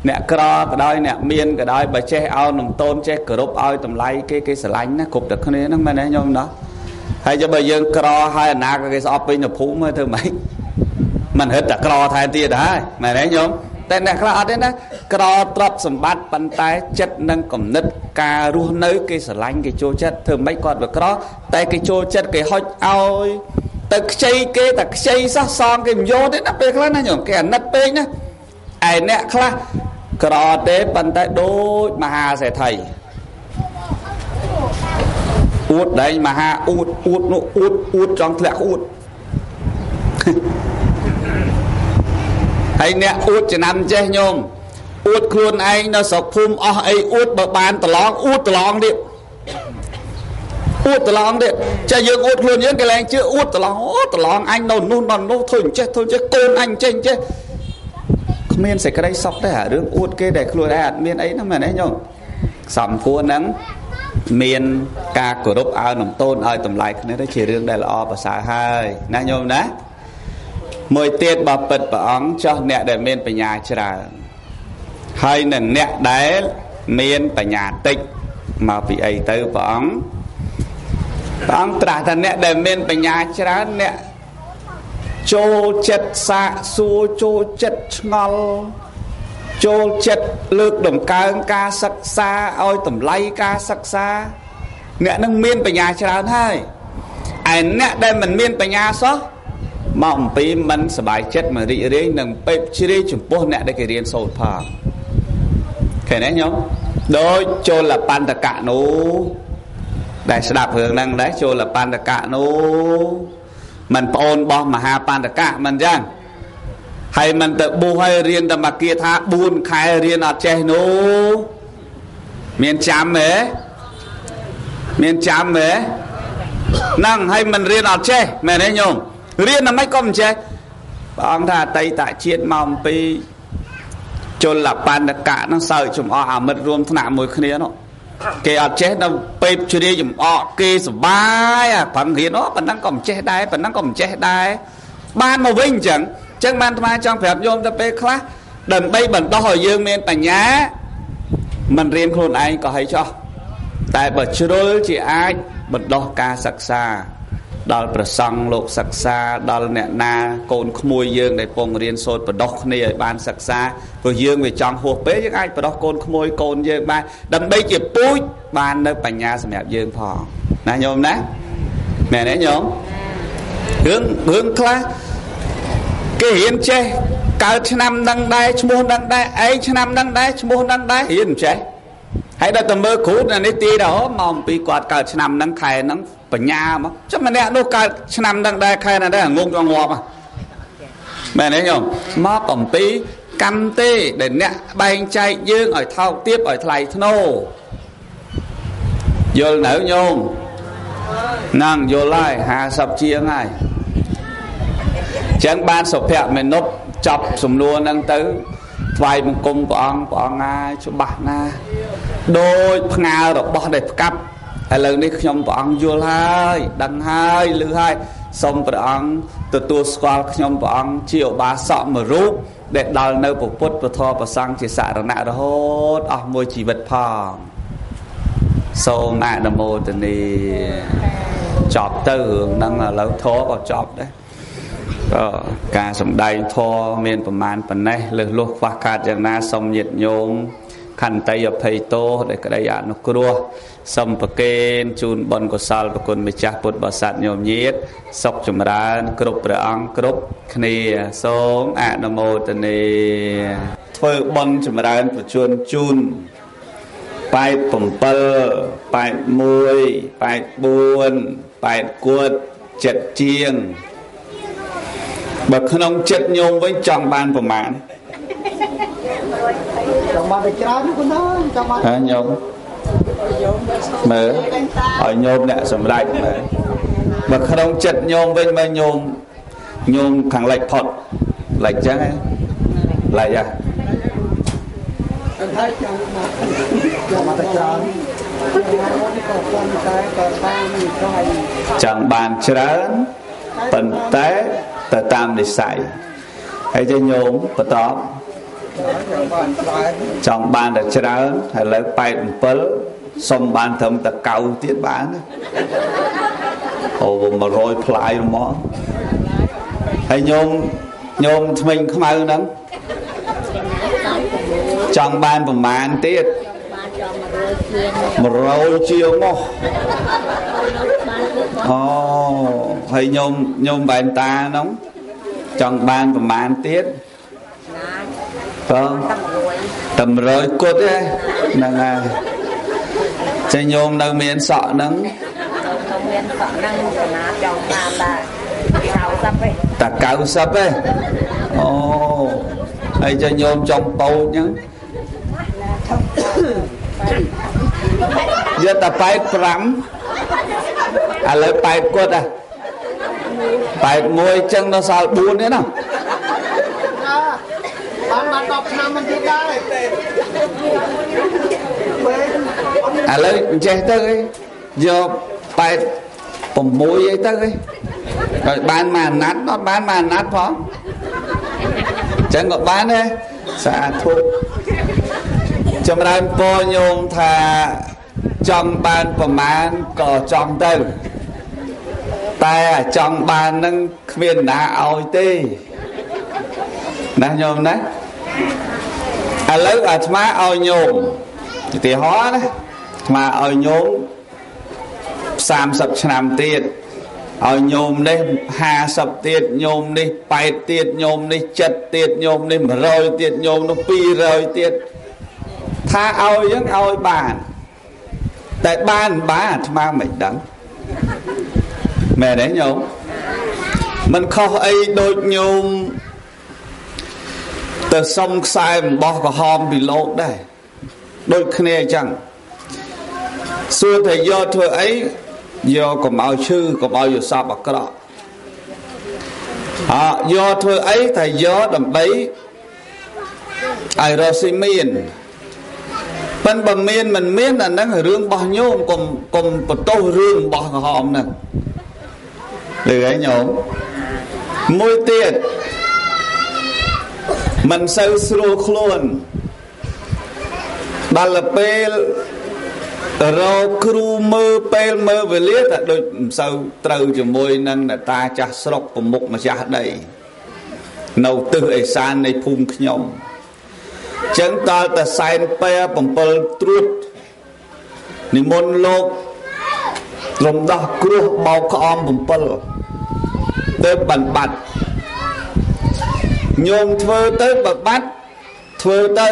អ្នកក្រក៏ដោយអ្នកមានក៏ដោយបើចេះអោនលំទោនចេះគោរពឲ្យតម្លៃគេគេស្រឡាញ់ណាគ្រប់តែគ្នាហ្នឹងមែនទេញោមណោះហើយចុះបើយើងក្រហើយអាណាក៏គេស្អប់ពេញទៅភូមិធ្វើម៉េចមិនហិតតែក្រថែមទៀតហើយមែនទេញោមតែអ្នកខ្លះអត់ទេណាក្រទ្រព្យសម្បត្តិប៉ុន្តែចិត្តនិងគំនិតការរស់នៅគេស្រឡាញ់គេចូលចិត្តធ្វើម៉េចគាត់វាក្រតែគេចូលចិត្តគេហុចឲ្យទៅខ្ចីគេតែខ្ចីសោះសងគេមិនយកទេណាពេលខ្លះណាញោមគេអាណិតពេកណាឯអ្នកខ្លះក្រទេប៉ុន្តែដូចមហាសេដ្ឋីអួតដែងមហាអួតអួតនោះអួតអួតចង់ធ្លាក់អួតហើយអ្នកអួតចំណាំចេះញោមអួតខ្លួនឯងនៅស្រុកភូមិអស់អីអួតបើបានប្រឡងអួតប្រឡងទៀតអួតប្រឡងទៀតចេះយើងអួតខ្លួនយើងគេលែងជឿអួតប្រឡងអូប្រឡងអញនៅនោះនៅនោះធ្វើអញ្ចេះធ្វើអញ្ចេះកូនអញអញ្ចេះអញ្ចេះគ្មានសេចក្តីសុខទេអារឿងអួតគេដែលខ្លួនឯងអត់មានអីហ្នឹងមែនទេញោមសំគួរហ្នឹងមានការគោរពឲ្យនំតូនឲ្យតម្លៃគ្នាទៅជារឿងដែលល្អប្រសើរហើយណាញោមណាមួយទៀតបើពិតព្រះអង្គចោះអ្នកដែលមានបញ្ញាច្រើនហើយនឹងអ្នកដែលមានបញ្ញាតិចមកពីអីទៅព្រះអង្គព្រះអង្គត្រាស់ថាអ្នកដែលមានបញ្ញាច្រើនអ្នកចូលចិត្តសាកសួរចូលចិត្តឆ្ងល់ចូលចិត្តលើកតម្កើងការសិក្សាឲ្យតម្លៃការសិក្សាអ្នកនឹងមានបញ្ញាច្រើនហើយឯអ្នកដែលមិនមានបញ្ញាសោះមកអំពីមិនសบายចិត្តមិនរីករាយនឹងពេបជ្រាយចំពោះអ្នកដែលគេរៀនសូត្រផងឃើញទេញោមដូចចូលបណ្ឌកៈនោះដែលស្ដាប់រឿងហ្នឹងដែរចូលបណ្ឌកៈនោះមិនប្អូនរបស់មហាបណ្ឌកៈមិនចឹងហើយមិនទៅបួសឲ្យរៀនតែមកគាថា4ខែរៀនអត់ចេះនោះមានចាំទេមានចាំទេហ្នឹងហើយមិនរៀនអត់ចេះមែនទេញោម រៀនតែមិនក៏មិនចេះព្រះអង្គថាអតីតជាតិមកអំពីជលបណ្ឌកៈហ្នឹងសើចចំអកអាមិត្តរួមថ្នាក់មួយគ្នានោះគេអត់ចេះដល់ពេបជ្រាយចំអកគេសបាយអាប្រឹងរៀនអូប៉ុណ្ណឹងក៏មិនចេះដែរប៉ុណ្ណឹងក៏មិនចេះដែរបានមកវិញអញ្ចឹងអញ្ចឹងបានអាត្មាចង់ប្រាប់ញោមទៅពេលខ្លះដើម្បីបណ្ដោះឲ្យយើងមានបញ្ញាមិនរៀនខ្លួនឯងក៏ហើយចោះតែបើជ្រុលជាអាចបណ្ដោះការសិក្សាដល់ប្រសង់លោកសិក្សាដល់អ្នកណាកូនក្មួយយើងដែលពងរៀនសូត្របណ្ដោះគ្នាឲ្យបានសិក្សាព្រោះយើងវាចង់ហួសពេកយើងអាចបណ្ដោះកូនក្មួយកូនយើងបានដើម្បីជាពូជបាននៅបញ្ញាសម្រាប់យើងផងណាញោមណាមែនទេញោមរឿងខ្លះគេរៀនចេះកើតឆ្នាំនឹងដែរឈ្មោះនឹងដែរឯងឆ្នាំនឹងដែរឈ្មោះនឹងដែររៀនមិនចេះហើយដល់តែមើលគ្រូណានេះទីដល់មកអំពីគាត់កើតឆ្នាំនឹងខែនឹងបញ្ញាមកចាំម្នាក់នោះកើតឆ្នាំនឹងដែរខែនឹងដែរងងចង់ងាប់មែនទេញោមមកអំពីកម្មទេដែលអ្នកបែងចែកយើងឲ្យថោកទាបឲ្យថ្លៃថ្នូរយល់នៅញោមហ្នឹងយល់ហើយ50ជាងហើយចឹងបានសុភមនុស្សចប់សំណួរហ្នឹងទៅថ្វាយបង្គំព្រះអង្គព្រះអង្គហើយច្បាស់ណាស់ដោយផ្ងារបស់ដែលផ្កាប់ឥឡូវនេះខ្ញុំព្រះអង្គយល់ហើយដឹងហើយឮហើយសូមព្រះអង្គទទួលស្គាល់ខ្ញុំព្រះអង្គជាឧបាសកមួយរូបដែលដល់នៅពុទ្ធពធប្រសង្ឃជាសរណៈរហូតអស់មួយជីវិតផងសូមអនុមោទនាចប់ទៅរឿងហ្នឹងឥឡូវធម៌ក៏ចប់ដែរក៏ការសំដែងធម៌មានប្រមាណប៉ុណ្ណេះលើសលុះខ្វះខាតយ៉ាងណាសូមញាតិញោមខន្តីអភ័យទោសដែលក្តីអនុគ្រោះសូមប្រគេនជូនបុណ្យកុសលប្រគុណម្ចាស់ពុទ្ធបរិស័ទញោមញាតិសុខចម្រើនគ្រប់ព្រះអង្គគ្រប់គ្នាសូមអនុមោទនាធ្វើបុណ្យចម្រើនប្រជញ្ជូន87 81 84 8គួត7ជាងបើក្នុងចិត្តញោមវិញចង់បានប្រមាណចង់បានតែច្រើនគុណអើយចង់បានហ៎ញោមមើលឲ្យញោមអ្នកសម្រេចមើលបើក្នុងចិត្តញោមវិញមើលញោមញោមខាងលិចផុតលិចចឹងហ៎លិចហ៎ហើយចង់មកចង់បានតែច្រើនចង់បានច្រើនប៉ុន្តែទៅតាមនិស័យហើយចេះញោមបន្តចង់បានតែច្រើនហើយលើ87សុំបានត្រឹមតែ9ទៀតបានអូ100ផ្លាយហ្មងហើយញោមញោមថ្មិញខ្មៅហ្នឹងចង់បានប្រមាណទៀត100ជាងមកអូហើយញោមញោមបែនតាហ្នឹងចង់បានប្រមាណទៀតបងតែ100គត់ទេហ្នឹងហើយចេះញោមនៅមានសក់ហ្នឹងនៅមានសក់ហ្នឹងកណាចង់បានដែរ90ទេតែ90ទេអូហើយចេះញោមចង់ពោចហ្នឹងយកតែ85ឥឡូវ8គត់ហ៎81ចឹងនៅសល់4ទេណាបាន10ឆ្នាំមិនទៀតដែរឥឡូវអញ្ចេះទៅអីយក86អីទៅអីហើយបានមួយអាណត្តិអត់បានមួយអាណត្តិផងអញ្ចឹងក៏បានដែរសាធុចម្រើនពរញោមថាចង់បានប្រមាណក៏ចង់ទៅតែចង់បាននឹងគ្មានណាឲ្យទេណាញោមណាឥឡូវអាត្មាឲ្យញោមឧទាហរណ៍ណាអាត្មាឲ្យញោម30ឆ្នាំទៀតឲ្យញោមនេះ50ទៀតញោមនេះ8ទៀតញោមនេះ7ទៀតញោមនេះ100ទៀតញោមនោះ200ទៀតថាឲ្យយើងឲ្យបានតែបានបានអាត្មាមិនដឹងមែនទេញោមមិនខុសអីដូចញោមទៅសុំខ្សែអំបោះក្រហមពីលោកដែរដូចគ្នាអញ្ចឹងសួរថាយកធ្វើអីយកកុំឲ្យឈឺកុំឲ្យយល់សពអាក្រក់ អយកធ្វើអីតែយកដើម្បីឲ្យរកស៊ីមានប៉ិនបើមានមិនមានអាហ្នឹងរឿងរបស់ញោមកុំបន្ទោសរឿងរបស់ក្រហមហ្នឹងឮហើយញោមមួយទៀតមិនសូវស្រួលខ្លួនដល់ពេលរកគ្រូមើលពេលមើលវេលាតែដូចមិនសូវត្រូវជាមួយនឹងអ្នកតាចាស់ស្រុកប្រមុខម្ចាស់ដីនៅទិសឦសាននៃភូមិខ្ញុំចឹងតើតែសែនពែ7ត្រួតនិមន្តលោករំដោះគ្រោះបោកក្អម7ទៅបានបាត់ញោមធ្វើទៅបើបាត់ធ្វើទៅ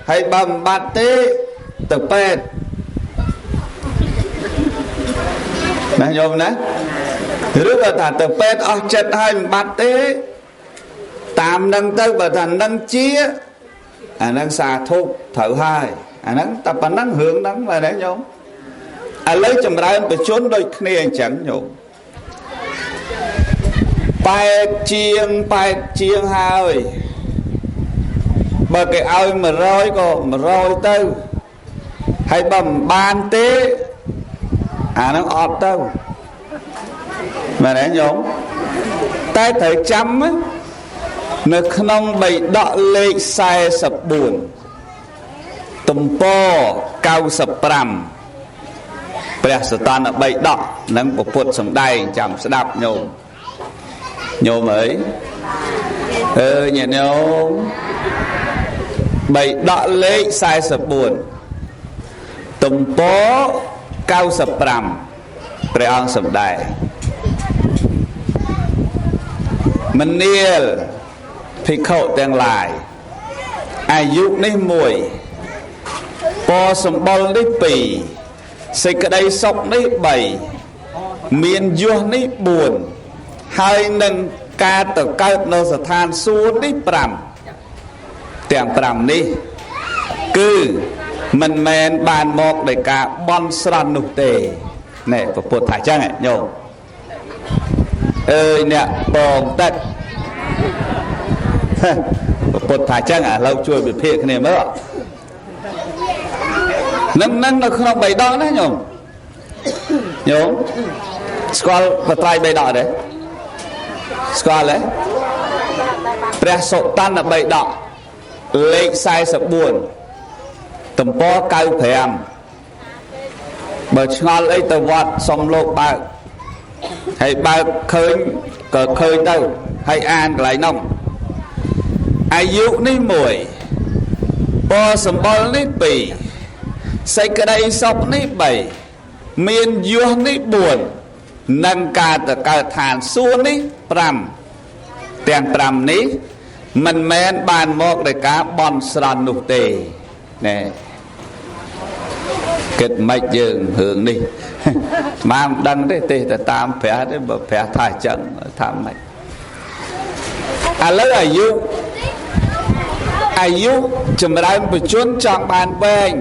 ហើយបើមិនបាត់ទេទៅពេទ្យណាញោមណាឬក៏ថាទៅពេទ្យអស់ចិត្តហើយមិនបាត់ទេតាមនឹងទៅបើថានឹងជាអានឹងសាធុត្រូវហើយអាហ្នឹងតែប៉ុណ្ណឹងរឿងហ្នឹងបាទណាញោមឥឡូវចម្រើនបជនដូចគ្នាអញ្ចឹងញោម8ជាង8ជាងហើយបើគេឲ្យ100ក៏100ទៅហើយបើមិនបានទេអាហ្នឹងអត់ទៅមែនទេញោមតែត្រូវចាំនៅក្នុងបៃដកលេខ44ទំព័រ95ព្រះសតនបៃដកនិងពុទ្ធសម្ដែងចាំស្ដាប់ញោមញោមអើយអើញាតិញោមបៃដកលេខ44ទំព័រ95ព្រះអង្គសម្ដែងមនាលភិក្ខុទាំងឡាយអាយុនេះ1ពរសម្បុរនេះ2សេចក្តីសុខនេះ3មានយោះនេះ4ហើយនឹងការទៅកើតនៅស្ថានសួគ៌នេះ5ទាំង5នេះគឺមិនមែនបានមកដោយការបន់ស្រន់នោះទេណែពុទ្ធថាចឹងញោមអើយអ្នកបងទឹកពុទ្ធថាចឹងឥឡូវជួយវិភាគគ្នាមើលនឹងនៅក្នុងបៃដកណាញោមញោមស្គាល់បត្រៃបៃដកទេស្គាល់ទេព្រះសុតន្តបៃដកលេខ44ទំព័រ95បើឆ្ងល់អីទៅវត្តសុំលោកបើកហើយបើកឃើញក៏ឃើញទៅហើយអានកន្លែងនោះអាយុនេះ1ពរសម្បុរនេះ2សេចក្តីសុខនេះ3មានយោះនេះ4និងការទៅកើតឋានសួគ៌នេះ5ទាំង5នេះមិនមែនបានមកដោយការបន់ស្រន់នោះទេណែគិតមិនយើងរឿងនេះស្មានមិនដឹងទេទេតែតាមព្រះទេបើព្រះថាអញ្ចឹងថាម៉េចឥឡូវអាយុចម្រើនបជនចង់បានវែង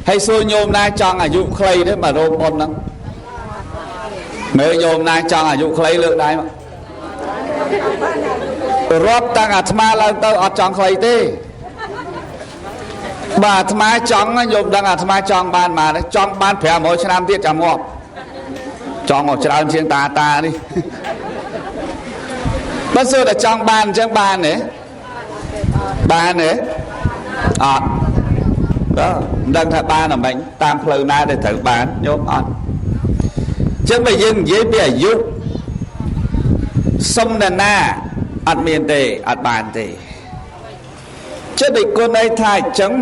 ហើយសួរញោមណាចង់អាយុខ្លីទេមករោមបុណ្យហ្នឹងមើលញោមណាចង់អាយុខ្លីលើកដៃមករាប់តាំងអាត្មាឡើងទៅអត់ចង់ខ្លីទេបើអាត្មាចង់ញោមដឹងអាត្មាចង់បានមកចង់បាន500ឆ្នាំទៀតចាំងាប់ចង់មកច្រើនជាងតាតានេះបើសួរតែចង់បានអញ្ចឹងបានទេបានទេអត់បាទមិនដឹងថាបានអ្មេចតាមផ្លូវណាដែលត្រូវបានញោមអត់អញ្ចឹងបើយើងនិយាយពីអាយុសុំណាណាអត់មានទេអត់បានទេចិត្តឯគុណឯថាអញ្ចឹង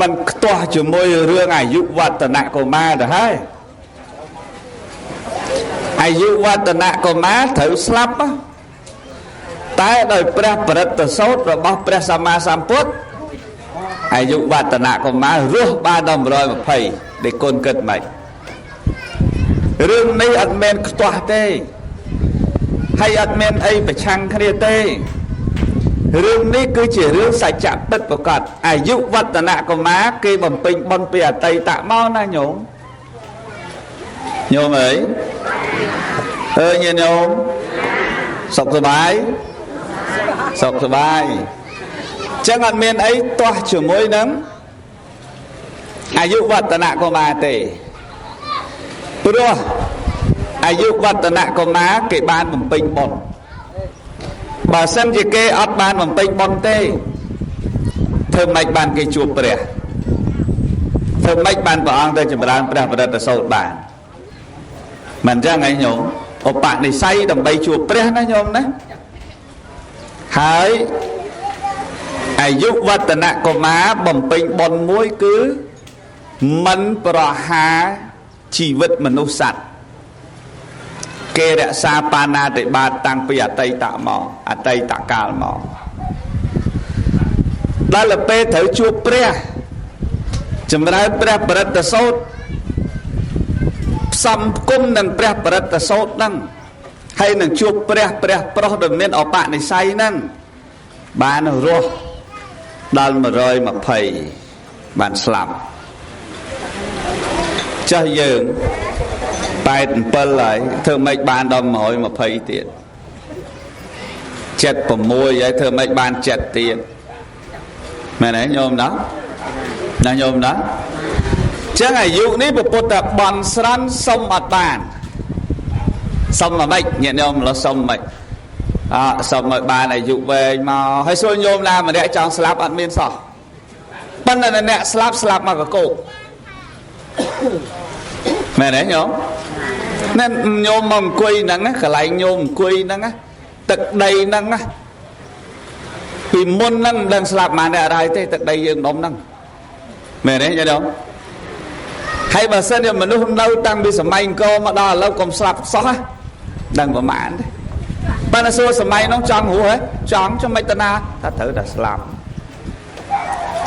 មិនខ្ទាស់ជាមួយរឿងអាយុវឌ្ឍនកុមារទៅហើយអាយុវឌ្ឍនកុមារត្រូវស្លាប់តែដោយព្រះបរិត្តសោតរបស់ព្រះសម្មាសម្ពុទ្ធអាយុវឌ្ឍនកុមាររស់បានដល់120ដែលគុណគិតម៉េចរឿងនេះអត់មានខ្ទាស់ទេហើយអត់មានអីប្រឆាំងគ្នាទេរឿងនេះគឺជារឿងសច្ចៈពិតប្រាកដអាយុវឌ្ឍនកុមារគេបំពេញបុណ្យពីអតីតមកណាញោមញោមអើយអើយញាតិញោម សុខសប្បាយសុខសប្បាយចឹងអត់មានអីទាស់ជាមួយនឹងអាយុវឌ្ឍនកុមារទេព្រោះអាយុវឌ្ឍនកុមារគេបានបំពេញបុណ្យបើសិនជាគេអត់បានបំពេញបុណ្យទេធ្វើម៉េចបានគេជួបព្រះធ្វើម៉េចបានព្រះអង្គទៅចម្រើនព្រះបរិត្តសោតបានមិនចឹងឯងញោមឧបនិស្ស័យដើម្បីជួបព្រះណាញោមណាហើយអាយុវឌ្ឍនកុមារបំពេញបុណ្យមួយគឺមិនប្រហារជីវិតមនុស្សសត្វគេរក្សាបាណាតិបាតតាំងពីអតីតមកអតីតកាលមកដល់ពេលត្រូវជួបព្រះចម្រើនព្រះបរិត្តសោតផ្សំផ្គុំនឹងព្រះបរិត្តសោតហ្នឹងហើយនឹងជួបព្រះព្រះប្រុសដែលមានឧបនិស្ស័យហ្នឹងបានរស់ដល់120បានស្លាប់ចាស់យើង87ហើយធ្វើម៉េចបានដល់120ទៀត76ហើយធ្វើម៉េចបាន7ទៀតមែនទេញោមណាណាញោមណាចឹងអាយុនេះពុទ្ធតែបន់ស្រន់សុំអត់បានសុំមកម៉េចញាតិញោមលោះសុំម៉េចអសុំឲ្យបានអាយុវែងមកហើយសួរញោមណាម្នាក់ចង់ស្លាប់អត់មានសោះប៉ុន្តែអ្នកស្លាប់ស្លាប់មកកកោកមែនទេញោមណែញោមមកអង្គុយហ្នឹងកន្លែងញោមអង្គុយហ្នឹងទឹកដីហ្នឹងពីមុនហ្នឹងមិនដឹងស្លាប់ម៉ានអ្នកអីទេទឹកដីយើងដុំហ្នឹងមែនទេញោមហើយបើសិនជាមនុស្សនៅតាំងពីសម័យអង្គរមកដល់ឥឡូវកុំស្លាប់សោះដឹងប្រមាណទេប៉ុន្តែសួរសម័យនោះចង់រស់ហ៎ចង់ចាំមិនតាណាថាត្រូវតែស្លាប់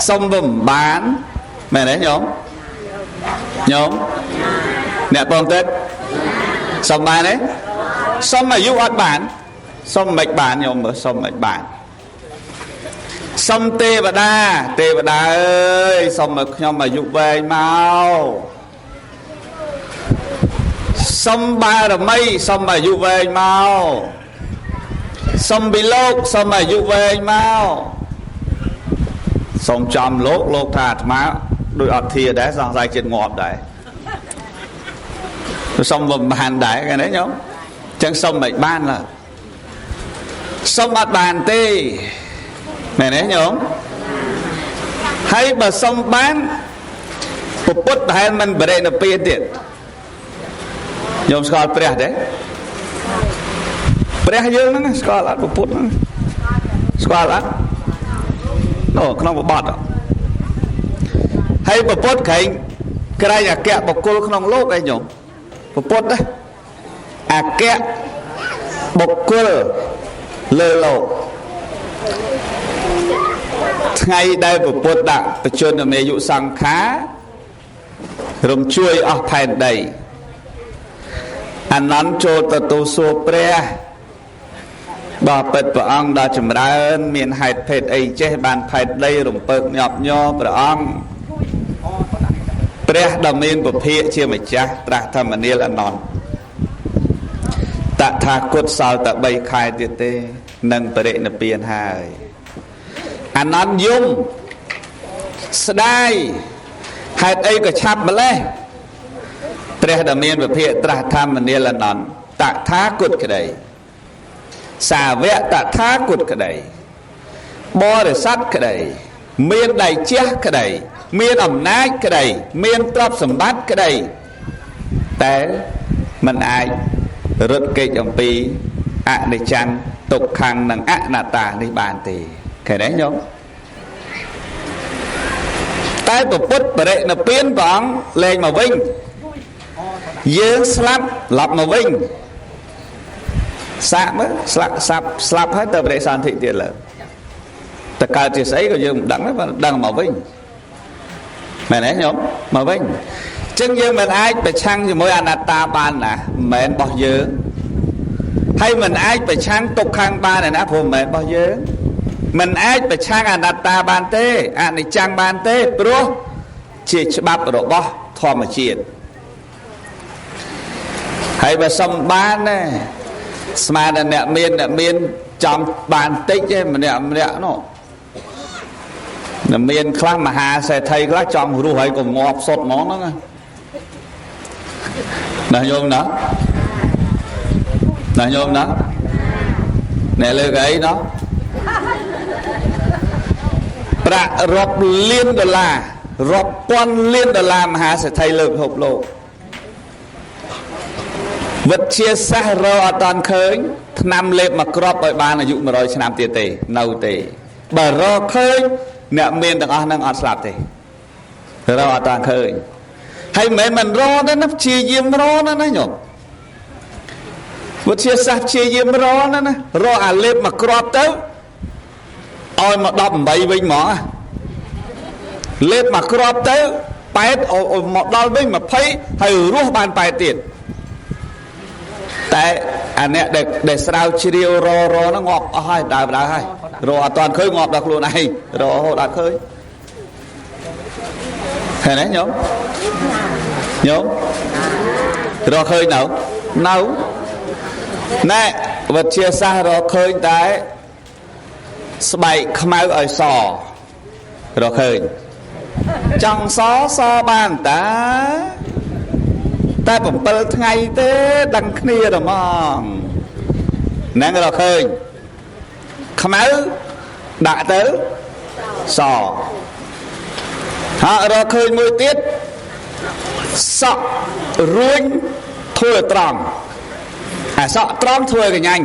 សុំវាមិនបានមែនទេញោមញោមអ្នកបងទៀតសុំបានទេសុំអាយុអត់បានសុំមិនបានញោមមើលសុំមិនបានសុំទេវតាទេវតាអើយសុំឲ្យខ្ញុំអាយុវែងមកសុំបារមីសុំអាយុវែងមកសុំពីលោកសុំអាយុវែងមកសុំចំលោកលោកថាអាត្មាដូចអត់ធាដែរសង្ស័យចិត្តងាប់ដែរសុំមិនបានដែរគេណាញោមចឹងសុំមិនបានឡើយសុំអត់បានទេមែនទេញោមហើយបើសុំបានពុទ្ធប្រហែលមិនបរិនិព្វានទៀតញោមស្គាល់ព្រះទេព្រះយើងហ្នឹងស្គាល់អត់ពុទ្ធហ្នឹងស្គាល់អត់នោះក្នុងបទហើយពុទ្ធក្រែងក្រែងអគ្គបុគ្គលក្នុងលោកឯងញោមពុទ្ធណាអគ្គបុគ្គលលើលោកថ្ងៃដែលពុទ្ធដាក់បច្ចុប្បន្នអាយុសង្ខាររំជួយអស់ផែនដីអានន្ទចូលទៅទូសួរព្រះបពិតព្រះអង្គដ៏ចម្រើនមានហេតុភេទអីចេះបានផែនដីរំពើកញាប់ញ័រព្រះអង្គព្រះដ៏មានពភាកជាម្ចាស់ត្រាស់ធម្មនាលអានន្ទតថាគតសល់តែ3ខែទៀតទេនឹងបរិនិព្វានហើយអានន្ទយំស្ដាយហេតុអីក៏ឆាប់ម្លេះព្រះដ៏មានពភាកត្រាស់ធម្មនាលអានន្ទតថាគតក្តីសាវកតថាគតក្តីបរិស័ទក្តីមានដៃជះក្តីមានអំណាចក្តីមានទ្រព្យសម្បត្តិក្តីតែមិនអាចរត់គេចអំពីអនិច្ចំទុក្ខំនិងអនត្តានេះបានទេឃើញទេញោមតែពុទ្ធបរិនិព្វានព្រះអង្គលែងមកវិញយើងស្លាប់ឡប់មកវិញសាកមើលស្លាប់ស្លាប់ហើយទៅបរិសន្ធិទៀតលើតើកើតជាស្អីក៏យើងមិនដឹងដែរដឹងមកវិញមែនទេញោមមកវិញចឹងយើងមិនអាចប្រឆាំងជាមួយអនត្តាបានណាមិនមែនរបស់យើងហើយមិនអាចប្រឆាំងទុក្ខំបានណាព្រោះមិនមែនរបស់យើងមិនអាចប្រឆាំងអនត្តាបានទេអនិច្ចំបានទេព្រោះជាច្បាប់របស់ធម្មជាតិហើយបើសុំបានណា ស្មានតែអ្នកមានអ្នកមានចង់បានតិចទេម្នាក់ម្នាក់នោះអ្នកមានខ្លះមហាសេដ្ឋីខ្លះចង់រស់ហើយកុំងាប់សុទ្ធហ្មងហ្នឹងណាញោមណាណាញោមណាអ្នកលើកអីណោះប្រាក់រាប់លានដុល្លាររាប់ពាន់លានដុល្លារមហាសេដ្ឋីលើពិភពលោកវិទ្យាសាស្ត្ររកអត់តាន់ឃើញថ្នាំលេបមួយគ្រាប់ឲ្យបានអាយុ100ឆ្នាំទៀតទេនៅទេបើរកឃើញអ្នកមានទាំងអស់ហ្នឹងអត់ស្លាប់ទេរកអត់តាន់ឃើញហើយមិនមែនមិនរកទេណាព្យាយាមរកណាណាញោមវិទ្យាសាស្ត្រព្យាយាមរកណាណារកអាលេបមួយគ្រាប់ទៅឲ្យមក18វិញហ្មងលេបមួយគ្រាប់ទៅ8មកដល់វិញ20ហើយរស់បាន8ទៀតតែអាអ្នកដែលស្រាវជ្រាវររហ្នឹងងាប់អស់ហើយដើរដើរហើយរកអត់តាន់ឃើញងាប់ដល់ខ្លួនឯងរករហូតអត់ឃើញឃើញទេញោមញោមរកឃើញនៅនៅណែវិទ្យាសាស្ត្ររកឃើញតែស្បែកខ្មៅឲ្យសរកឃើញចង់សសបានតាតែ7ថ្ងៃទេដឹងគ្នាតែហ្មងហ្នឹងរកឃើញខ្មៅដាក់ទៅសហើយរកឃើញមួយទៀតសក់រួញធ្វើត្រង់អាសក់ត្រង់ធ្វើកញ្ញាញ់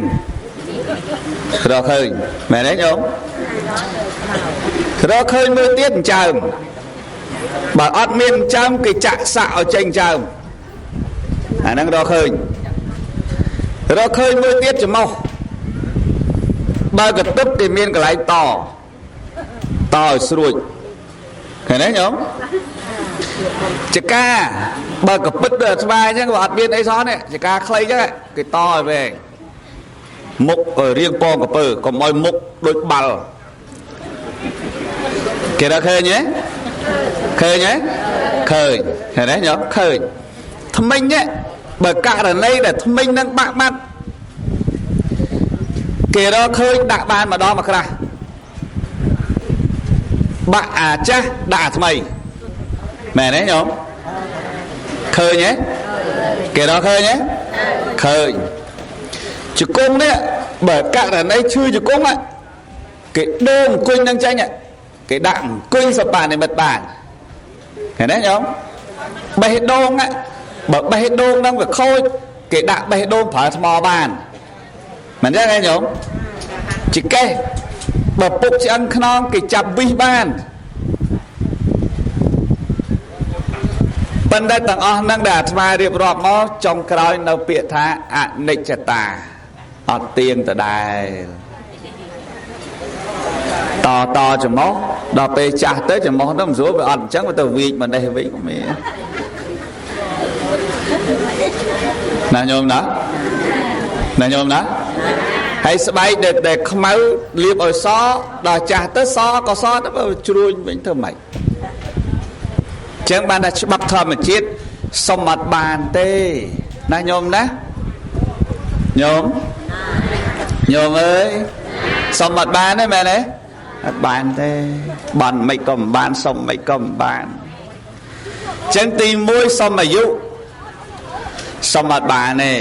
រកឃើញមែនទេញោមរកឃើញមួយទៀតចិញ្ចើមបើអត់មានចិញ្ចើមគេចាក់សាក់ឲ្យចេញចិញ្ចើមអាហ្នឹងរកឃើញរកឃើញមួយទៀតច្រមុះបើកន្ទប់គេមានកន្លែងតតឲ្យស្រួចឃើញទេញោមចកាបើកពិតដូចអាស្វាអញ្ចឹងបើអត់មានអីសោះនេះចកាខ្លីអញ្ចឹងគេតឲ្យវែងមុខឲ្យរៀងពងកពើកុំឲ្យមុខដូចបាល់គេរកឃើញទេឃើញទេឃើញឃើញទេញោមឃើញថ្មិញនេះបើករណីដែលថ្មិញនឹងបាក់បាត់គេរកឃើញដាក់បានម្ដងមកក្រាស់បាក់អាចាស់ដាក់អាថ្មីមែនទេញោមឃើញទេគេរកឃើញទេឃើញជង្គង់នេះបើករណីឈឺជង្គង់គេដូរអង្គុញនឹងចេញគេដាក់អង្គុញសបានិមិត្តបានឃើញទេញោមបេះដូងបើបេះដូងនឹងវាខូចគេដាក់បេះដូងប្រើថ្មបានមិនចឹងទេញោមចកេះបើពុកឆ្អឹងខ្នងគេចាប់វិសបានប៉ុន្តែទាំងអស់ហ្នឹងដែលអាត្មារៀបរាប់មកចុងក្រោយនៅពាក្យថាអនិច្ចតាអត់ទៀងដដែលតតច្រមុះដល់ពេលចាស់ទៅច្រមុះទៅមិនស្រួលវាអត់អញ្ចឹងវាទៅវាចម្ដេះវិញក៏មានណាញោមណាណាញោមណាហើយស្បែកដែលខ្មៅលាបឲ្យសដល់ចាស់ទៅសក៏សទៅជ្រួញវិញធ្វើម៉េចចឹងបានថាច្បាប់ធម្មជាតិសុំអត់បានទេណាញោមណាញោមញោមអើយសុំអត់បានទេមែនទេអត់បានទេបន់មិនក៏មិនបានសុំមិនក៏មិនបានចឹងទី1សុំអាយុសុំអត់បានទេ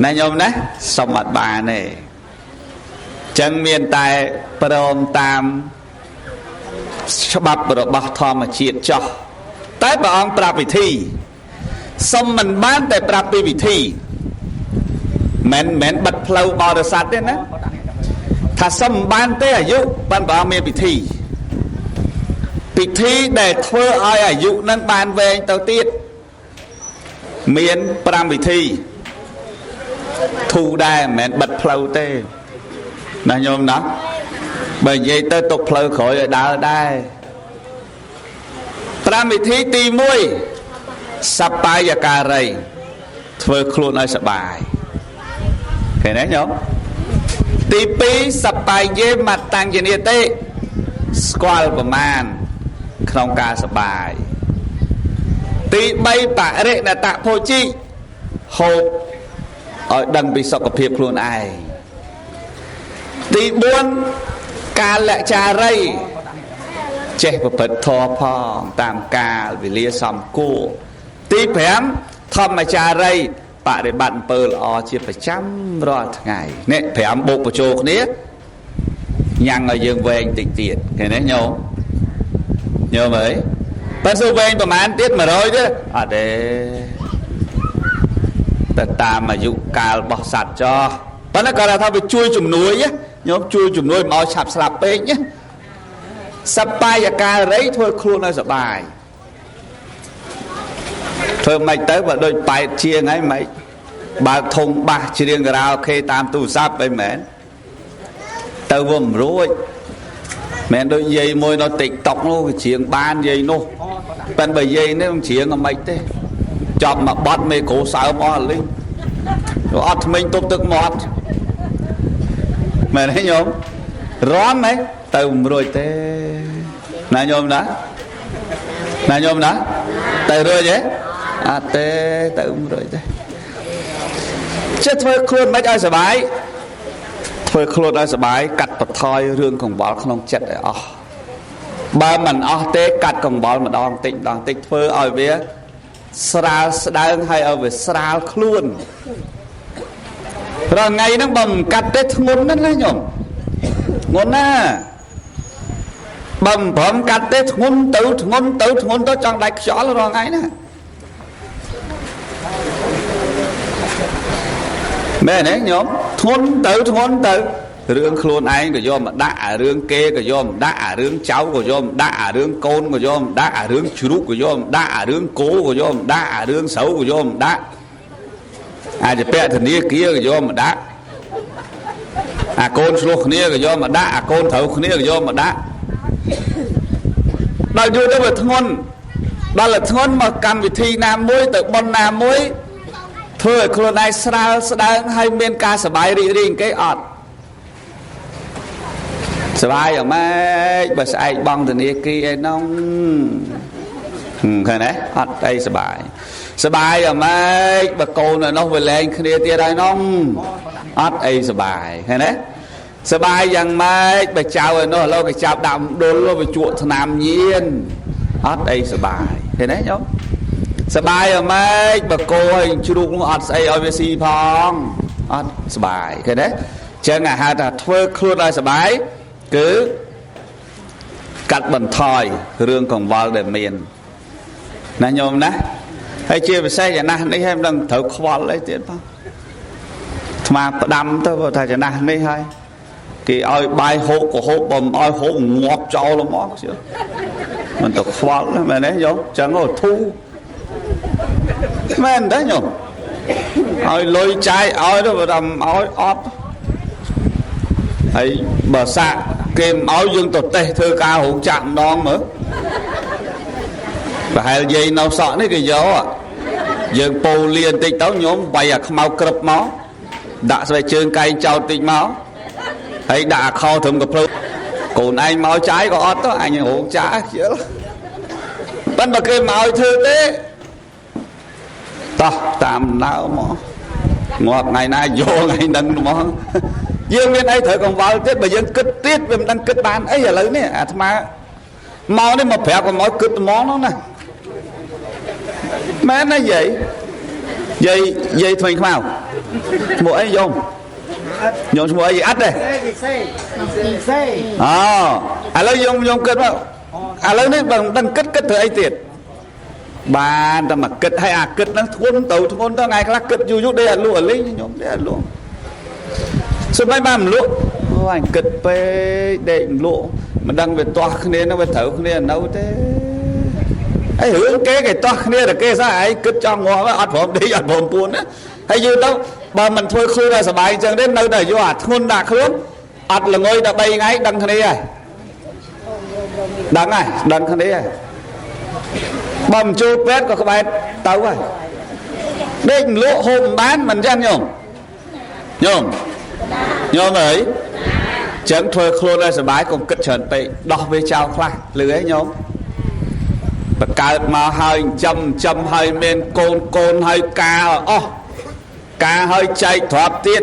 ណាញោមណាសុំអត់បានទេចឹងមានតែព្រមតាមច្បាប់របស់ធម្មជាតិចោះតែព្រះអង្គប្រាប់វិធីសុំមិនបានតែប្រាប់ពីវិធីមិនមែនបិទផ្លូវបរិស័ទទេណាថាសុំមិនបានទេអាយុបានព្រះអង្គមានពិធីពិធីដែលធ្វើឲ្យអាយុនឹងបានវែងទៅទៀតមាន5វិធីធូរដែរមិនមែនបិទផ្លូវទេណាញោមណាបើនិយាយទៅទុកផ្លូវក្រោយឲ្យដើរដែរ5វិធីទី1សបាយការីធ្វើខ្លួនឲ្យសបាយឃើញទេញោមទី2សបាយយេមតញ្ញនីតិស្គាល់ប្រមាណក្នុងការសបាយទី3បរិណតភោជីហូប ឲ្យដឹងពីសុខភាពខ្លួនឯងទី4កាលចារីចេះប្រព្រឹត្តធម៌ផងតាមកាលវេលាសំគួរទី5ធម្មចារីបរិបត្តិអំពើល្អជាប្រចាំរាល់ថ្ងៃនេះ5បូកបញ្ចូលគ្នាញ៉ាំងឲ្យយើងវែងតិចទៀតឃើញទេញោមញោមអើយបើសួរវែងប្រហែលទៀត100ទេអត់ទេតែតាមអាយុកាលរបស់សត្វចោះប៉ុន្តែគាត់ថាវាជួយជំនួយញោមជួយជំនួយមិនឲ្យឆាប់ស្លាប់ពេកណាសបាយការីធ្វើខ្លួនឲ្យសបាយធ្វើមិនទៅបើដូចបែកជាងហើយមិនបើកធុងបាសច្រៀងការ៉ាអូខេតាមទូរស័ព្ទអីមែនទៅវាមិនរួចមែនដូចយាយមួយនៅ TikTok នោះវាច្រៀងបានយាយនោះប៉ិនបើយាយនេះមិនច្រៀងអមិនទេចប់មកបត់មេក្រូសើមអស់លីងអត់ថ្មិញទប់ទឹកមាត់មែនទេញោមរំហ៎ទៅមិនរួចទេណាញោមណាណាញោមណាទៅរួចទេអត់ទេទៅមិនរួចទេចេះធ្វើខ្លួនមិនឲ្យសុបាយធ្វើខ្លួនឲ្យសុបាយកាត់បន្ថយរឿងកង្វល់ក្នុងចិត្តឲ្យអស់បើមិនអស់ទេកាត់កង្វល់ម្ដងតិចម្ដងតិចធ្វើឲ្យវាស្រាលស្ដើងហើយឲ្យវាស្រាលខ្លួនរាល់ថ្ងៃហ្នឹងបើមិនកាត់ទេធ្ងន់ណាស់ណាញោមធ្ងន់ណាបើមិនព្រមកាត់ទេធ្ងន់ទៅធ្ងន់ទៅធ្ងន់ទៅចង់ដាច់ខ្យល់រាល់ថ្ងៃណាមែនទេញោមធ្ងន់ទៅធ្ងន់ទៅរឿងខ្លួនឯងក៏យកមកដាក់អារឿងគេក៏យកមកដាក់អារឿងចៅក៏យកមកដាក់អារឿងកូនក៏យកមកដាក់អារឿងជ្រូកក៏យកមកដាក់អារឿងគោក៏យកមកដាក់អារឿងស្រូវក៏យកមកដាក់អាចពាក់ធនាគារក៏យកមកដាក់អាកូនឆ្លោះគ្នាក៏យកមកដាក់អាកូនត្រូវគ្នាក៏យកមកដាក់ដល់យូរទៅវាធ្ងន់ដល់តែធ្ងន់មកកម្មវិធីណាមួយទៅប៉ុនណាមួយធ្វើឲ្យខ្លួនឯងស្រាលស្ដើងហើយមានការសប្បាយរីករាយគេអត់សប្បាយយ៉ាងម៉េចបើស្អែកបង់ធនាគារឯនោះឃើញទេអត់អីសប្បាយសប្បាយយ៉ាងម៉េចបើកូនឯនោះវាលែងគ្នាទៀតហើយនោះអត់អីសប្បាយឃើញទេសប្បាយយ៉ាងម៉េចបើចៅឯនោះឥឡូវគេចាប់ដាក់មណ្ឌលវាជក់ថ្នាំញៀនអត់អីសប្បាយឃើញទេញោមសប្បាយយ៉ាងម៉េចបើគោឲ្យជ្រូកនោះអត់ស្អីឲ្យវាស៊ីផងអត់សប្បាយឃើញទេចឹងអាហៅថាធ្វើខ្លួនឲ្យសប្បាយគឺកាត់បន្ថយរឿងកង្វល់ដែលមានណាញោមណាហើយជាពិសេសចំណាស់នេះហើយមិនដឹងត្រូវខ្វល់អីទៀតផងអាត្មាផ្ដាំទៅបើថាចំណាស់នេះហើយគេឲ្យបាយហូបក៏ហូបបើមិនឲ្យហូបងាប់ចោលហ្មងជឿមិនទៅខ្វល់មែនទេញោមចឹងអូធូមែនទេញោមឲ្យលុយចាយឲ្យទៅបើថាមិនឲ្យអត់ហើយបើសាក់គេមិនឲ្យយើងទៅតេះធ្វើការរោងចក្រម្ដងមើលប្រហែលយាយនៅសក់នេះគេយកយើងពោលាបន្តិចទៅញោមវាយអាខ្មៅក្រឹបមកដាក់ស្បែកជើងកែងចោតតិចមកហើយដាក់អាខោត្រឹមកភ្លៅកូនឯងមកចាយក៏អត់ទៅអញរោងចក្រជឿប៉ុន្តែបើគេមកឲ្យធ្វើទេតោះតាមដំណើរមកងាប់ថ្ងៃណាយកថ្ងៃហ្នឹងហ្មងយើងមានអីត្រូវកង្វល់ទៀតបើយើងគិតទៀតវាមិនដឹងគិតបានអីឥឡូវនេះអាត្មាមកនេះមកប្រាប់កុំឲ្យគិតហ្មងនោះណាមែនណាយាយយាយយាយថ្មីខ្មៅឈ្មោះអីយំញោមឈ្មោះអីអត់ទេអូឥឡូវយំគិតមកឥឡូវនេះបើមិនដឹងគិតគិតធ្វើអីទៀតបានតែមកគិតហើយអាគិតហ្នឹងធ្ងន់ទៅធ្ងន់ទៅថ្ងៃខ្លះគិតយូរយូរដេកអត់លក់អលីងញោមដេកអត់លក់សុំមិនបានមិនលក់អូអញគិតពេកដេកមិនលក់មិនដឹងវាទាស់គ្នានឹងវាត្រូវគ្នានៅទេអីរឿងគេគេទាស់គ្នាតែគេសោះឯងគិតចង់ងាប់អត់ព្រមដេកអត់ព្រមពួនណាហើយយូរទៅបើមិនធ្វើខ្លួនឲ្យសុបាយអញ្ចឹងទេនៅតែយកអាធ្ងន់ដាក់ខ្លួនអត់ល្ងុយដល់3ថ្ងៃដឹងគ្នាហើយដឹងហើយដឹងគ្នាហើយបើមិនចូលពេទ្យក៏ក្បែរទៅហើយដេកមិនលក់ហូបមិនបានមិនចឹងញោមញោមញោមអើយចឹងធ្វើខ្លួនឲ្យសុបាយកុំគិតច្រើនពេកដោះវាចោលខ្លះលឺហ៎ញោមបង្កើតមកហើយចិញ្ចឹមហើយមានកូនកូនហើយការអស់ ការឲ្យចែកទ្រព្យទៀត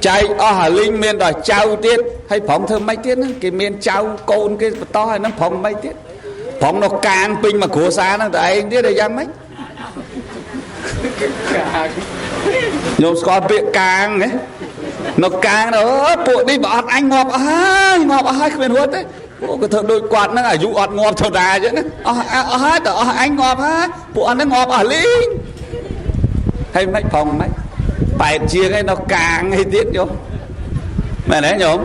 ចែកអស់អាលីងមានដល់ចៅទៀតហើយប្រងធ្វើម៉េចទៀតហ្នឹងគេមានចៅកូនគេបន្តហើយហ្នឹងប្រងម៉េចទៀតប្រងនៅកាងពេញមកគ្រួសារហ្នឹងតែឯងទៀតតែយ៉ាងម៉េចញោមស្គាល់ពាក្យកាងហ៎នៅកាងទៅពួកនេះបើអត់អញងាប់អស់ហើយងាប់អស់ហើយគ្មានរត់ទេពួកក៏ធ្វើដូចគាត់ហ្នឹងអាយុអត់ងាប់ធម្មតាអញ្ចឹងអស់អស់ហើយតែអស់អញងាប់ហើយពួកអត់ហ្នឹងងាប់អស់លីងហើយមិនផងមិនបែតជាងឯនៅកាងអីទៀតញោមមែនទេញោម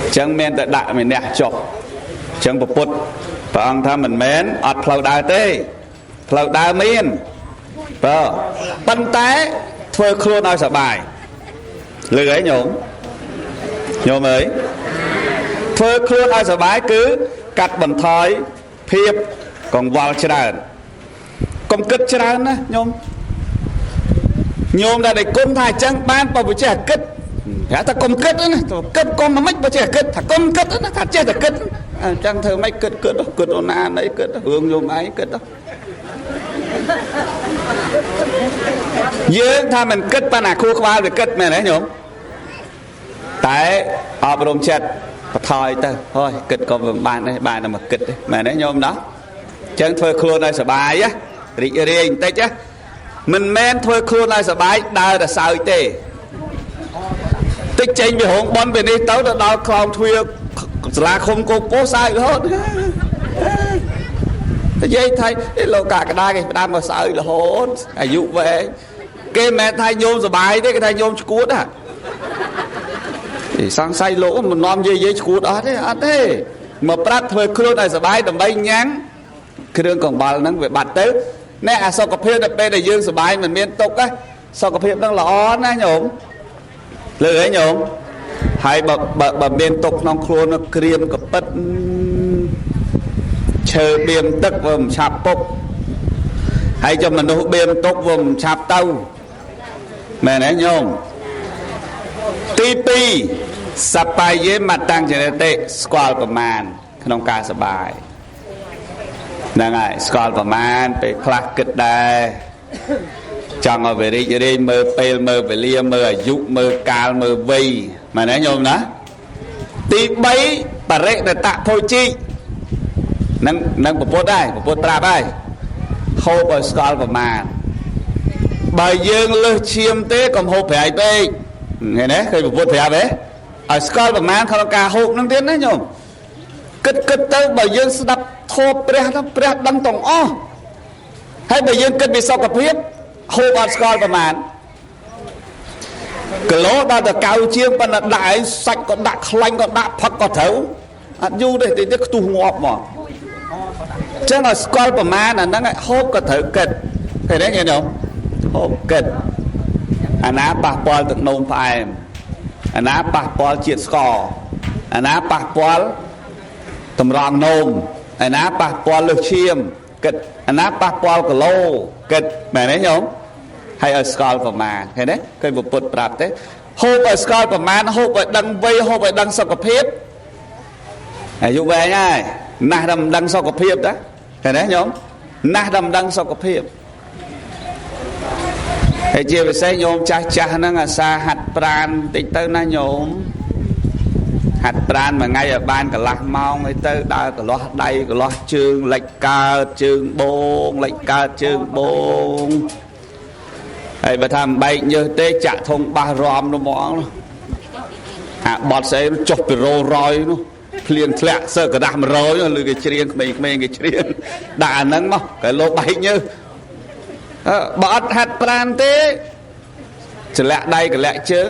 អញ្ចឹងមានតែដាក់ម្នាក់ចុះអញ្ចឹងពុទ្ធព្រះអង្គថាមិនមែនអត់ផ្លូវដើរទេផ្លូវដើរមានបើប៉ុន្តែធ្វើខ្លួនឲ្យសប្បាយលឺអីញោមញោមអើយធ្វើខ្លួនឲ្យសប្បាយគឺកាត់បន្ថយភាពកង្វល់ច្រើនកុំគិតច្រើនណាញោមញោមដែលគុណថាអញ្ចឹងបានបើវាចេះគិតប្រាប់ថាកុំគិតណាគិតកុំមិនបើចេះគិតថាកុំគិតណាថាចេះតែគិតអញ្ចឹងធ្វើម៉េចគិតគិតគិតអូណាណីគិតរឿងញោមឯងគិតយើងថាមិនគិតប៉ុន្តែខួរក្បាលវាគិតមែនទេញោមតែអប់រំចិត្តបន្ថយទៅហើយគិតក៏មិនបានដែរបានតែមកគិតទេមែនទេញោមណោះអញ្ចឹងធ្វើខ្លួនឲ្យសប្បាយរីករាយបន្តិចណាមិនមែនធ្វើខ្លួនឲ្យសប្បាយដើរតែសើចទេតិចចេញពីរោងបនពីនេះទៅដល់ខ្លោងទ្វារសាលាឃុំគោកពោះសើចរហូតនិយាយថាលោកកក្កដាគេផ្ដាំមកសើចរហូតអាយុវែងគេមិនមែនថាញោមសប្បាយទេគេថាញោមឈួតហ่ะសង្ស័យលោកមិននាំយាយយាយឈួតអត់ទេអត់ទេមកប្រាប់ធ្វើខ្លួនឲ្យសប្បាយដើម្បីញ៉ាំងគ្រឿងកង្វល់ហ្នឹងវាបាត់ទៅណែអាសុខភាពដល់ពេលដែលយើងសប្បាយមិនមានទុកណាសុខភាពហ្នឹងល្អណាស់ញោមលើអីញោមហើយបើមានទុកក្នុងខ្លួនក្រៀមកពិតឈើបៀមទឹកវាមិនឆាប់ពុកហើយចុះមនុស្សបៀមទុកវាមិនឆាប់ទៅមែនទេញោមទី2សបាយយេមតាំងចរិតិស្គាល់ប្រមាណក្នុងការសបាយហ្នឹងហើយស្គាល់ប្រមាណពេលខ្លះគិតដែរចង់ឲ្យវារីករាយមើលពេលមើលវេលាមើលអាយុមើលកាលមើលវ័យមែនទេញោមណាទី3បរិណតភោជីនឹងពពុទ្ធដែរពពុទ្ធប្រាប់ហើយហូបឲ្យស្គាល់ប្រមាណបើយើងលើសឈាមទេកុំហូបប្រៃពេកឃើញទេឃើញពពុទ្ធប្រាប់ទេឲ្យស្គាល់ប្រមាណក្នុងការហូបនឹងទៀតណាញោមគិតគិតទៅបើយើងស្ដាប់ធម៌ព្រះទៅព្រះដឹងទាំងអស់ហើយបើយើងគិតពីសុខភាពហូបអត់ស្គាល់ប្រមាណគីឡូដល់ទៅកៅជាងប៉ុន្តែដាក់ឯងសាច់ក៏ដាក់ខ្លាញ់ក៏ដាក់ផឹកក៏ត្រូវអត់យូរទេតិចទៀតខ្ទុះងាប់មកចឹងឲ្យស្គាល់ប្រមាណអាហ្នឹងហូបក៏ត្រូវគិតឃើញទេញោមហូបគិតអាណាប៉ះពាល់ទឹកនោមផ្អែមអាណាប៉ះពាល់ជាតិស្ករអាណាប៉ះពាល់តម្រងនោមអាណាប៉ះពាល់លើសឈាមគិតអាណាប៉ះពាល់គីឡូគិតមែនទេញោមហើយឲ្យស្គាល់ប្រមាណឃើញទេឃើញពុទ្ធប្រាប់ទេហូបឲ្យស្គាល់ប្រមាណហូបឲ្យដឹងវ័យហូបឲ្យដឹងសុខភាពអាយុវែងហើយណាស់ដល់មិនដឹងសុខភាពតាឃើញទេញោមណាស់ដល់មិនដឹងសុខភាពហើយជាពិសេសញោមចាស់ចាស់ហ្នឹងអាសាហាត់ប្រានតិចទៅណាញោមហាត់ប្រានមួយថ្ងៃឲ្យបានកន្លះម៉ោងអីទៅដើរកន្លោះដៃកន្លោះជើងលិចកើតជើងបងលិចកើតជើងបងហើយបើថាមិនបែកញើសទេចាក់ធុងបាសរំនោះហ្មងអាបត់ស្អីចុះពីរោរយនោះភ្លៀងធ្លាក់សើក្រដាស់100ឬគេច្រៀងក្មេងៗគេច្រៀងដាក់អាហ្នឹងមកគេលោកបែកញើសបើអត់ហាត់ប្រានទេចលាក់ដៃកលាក់ជើង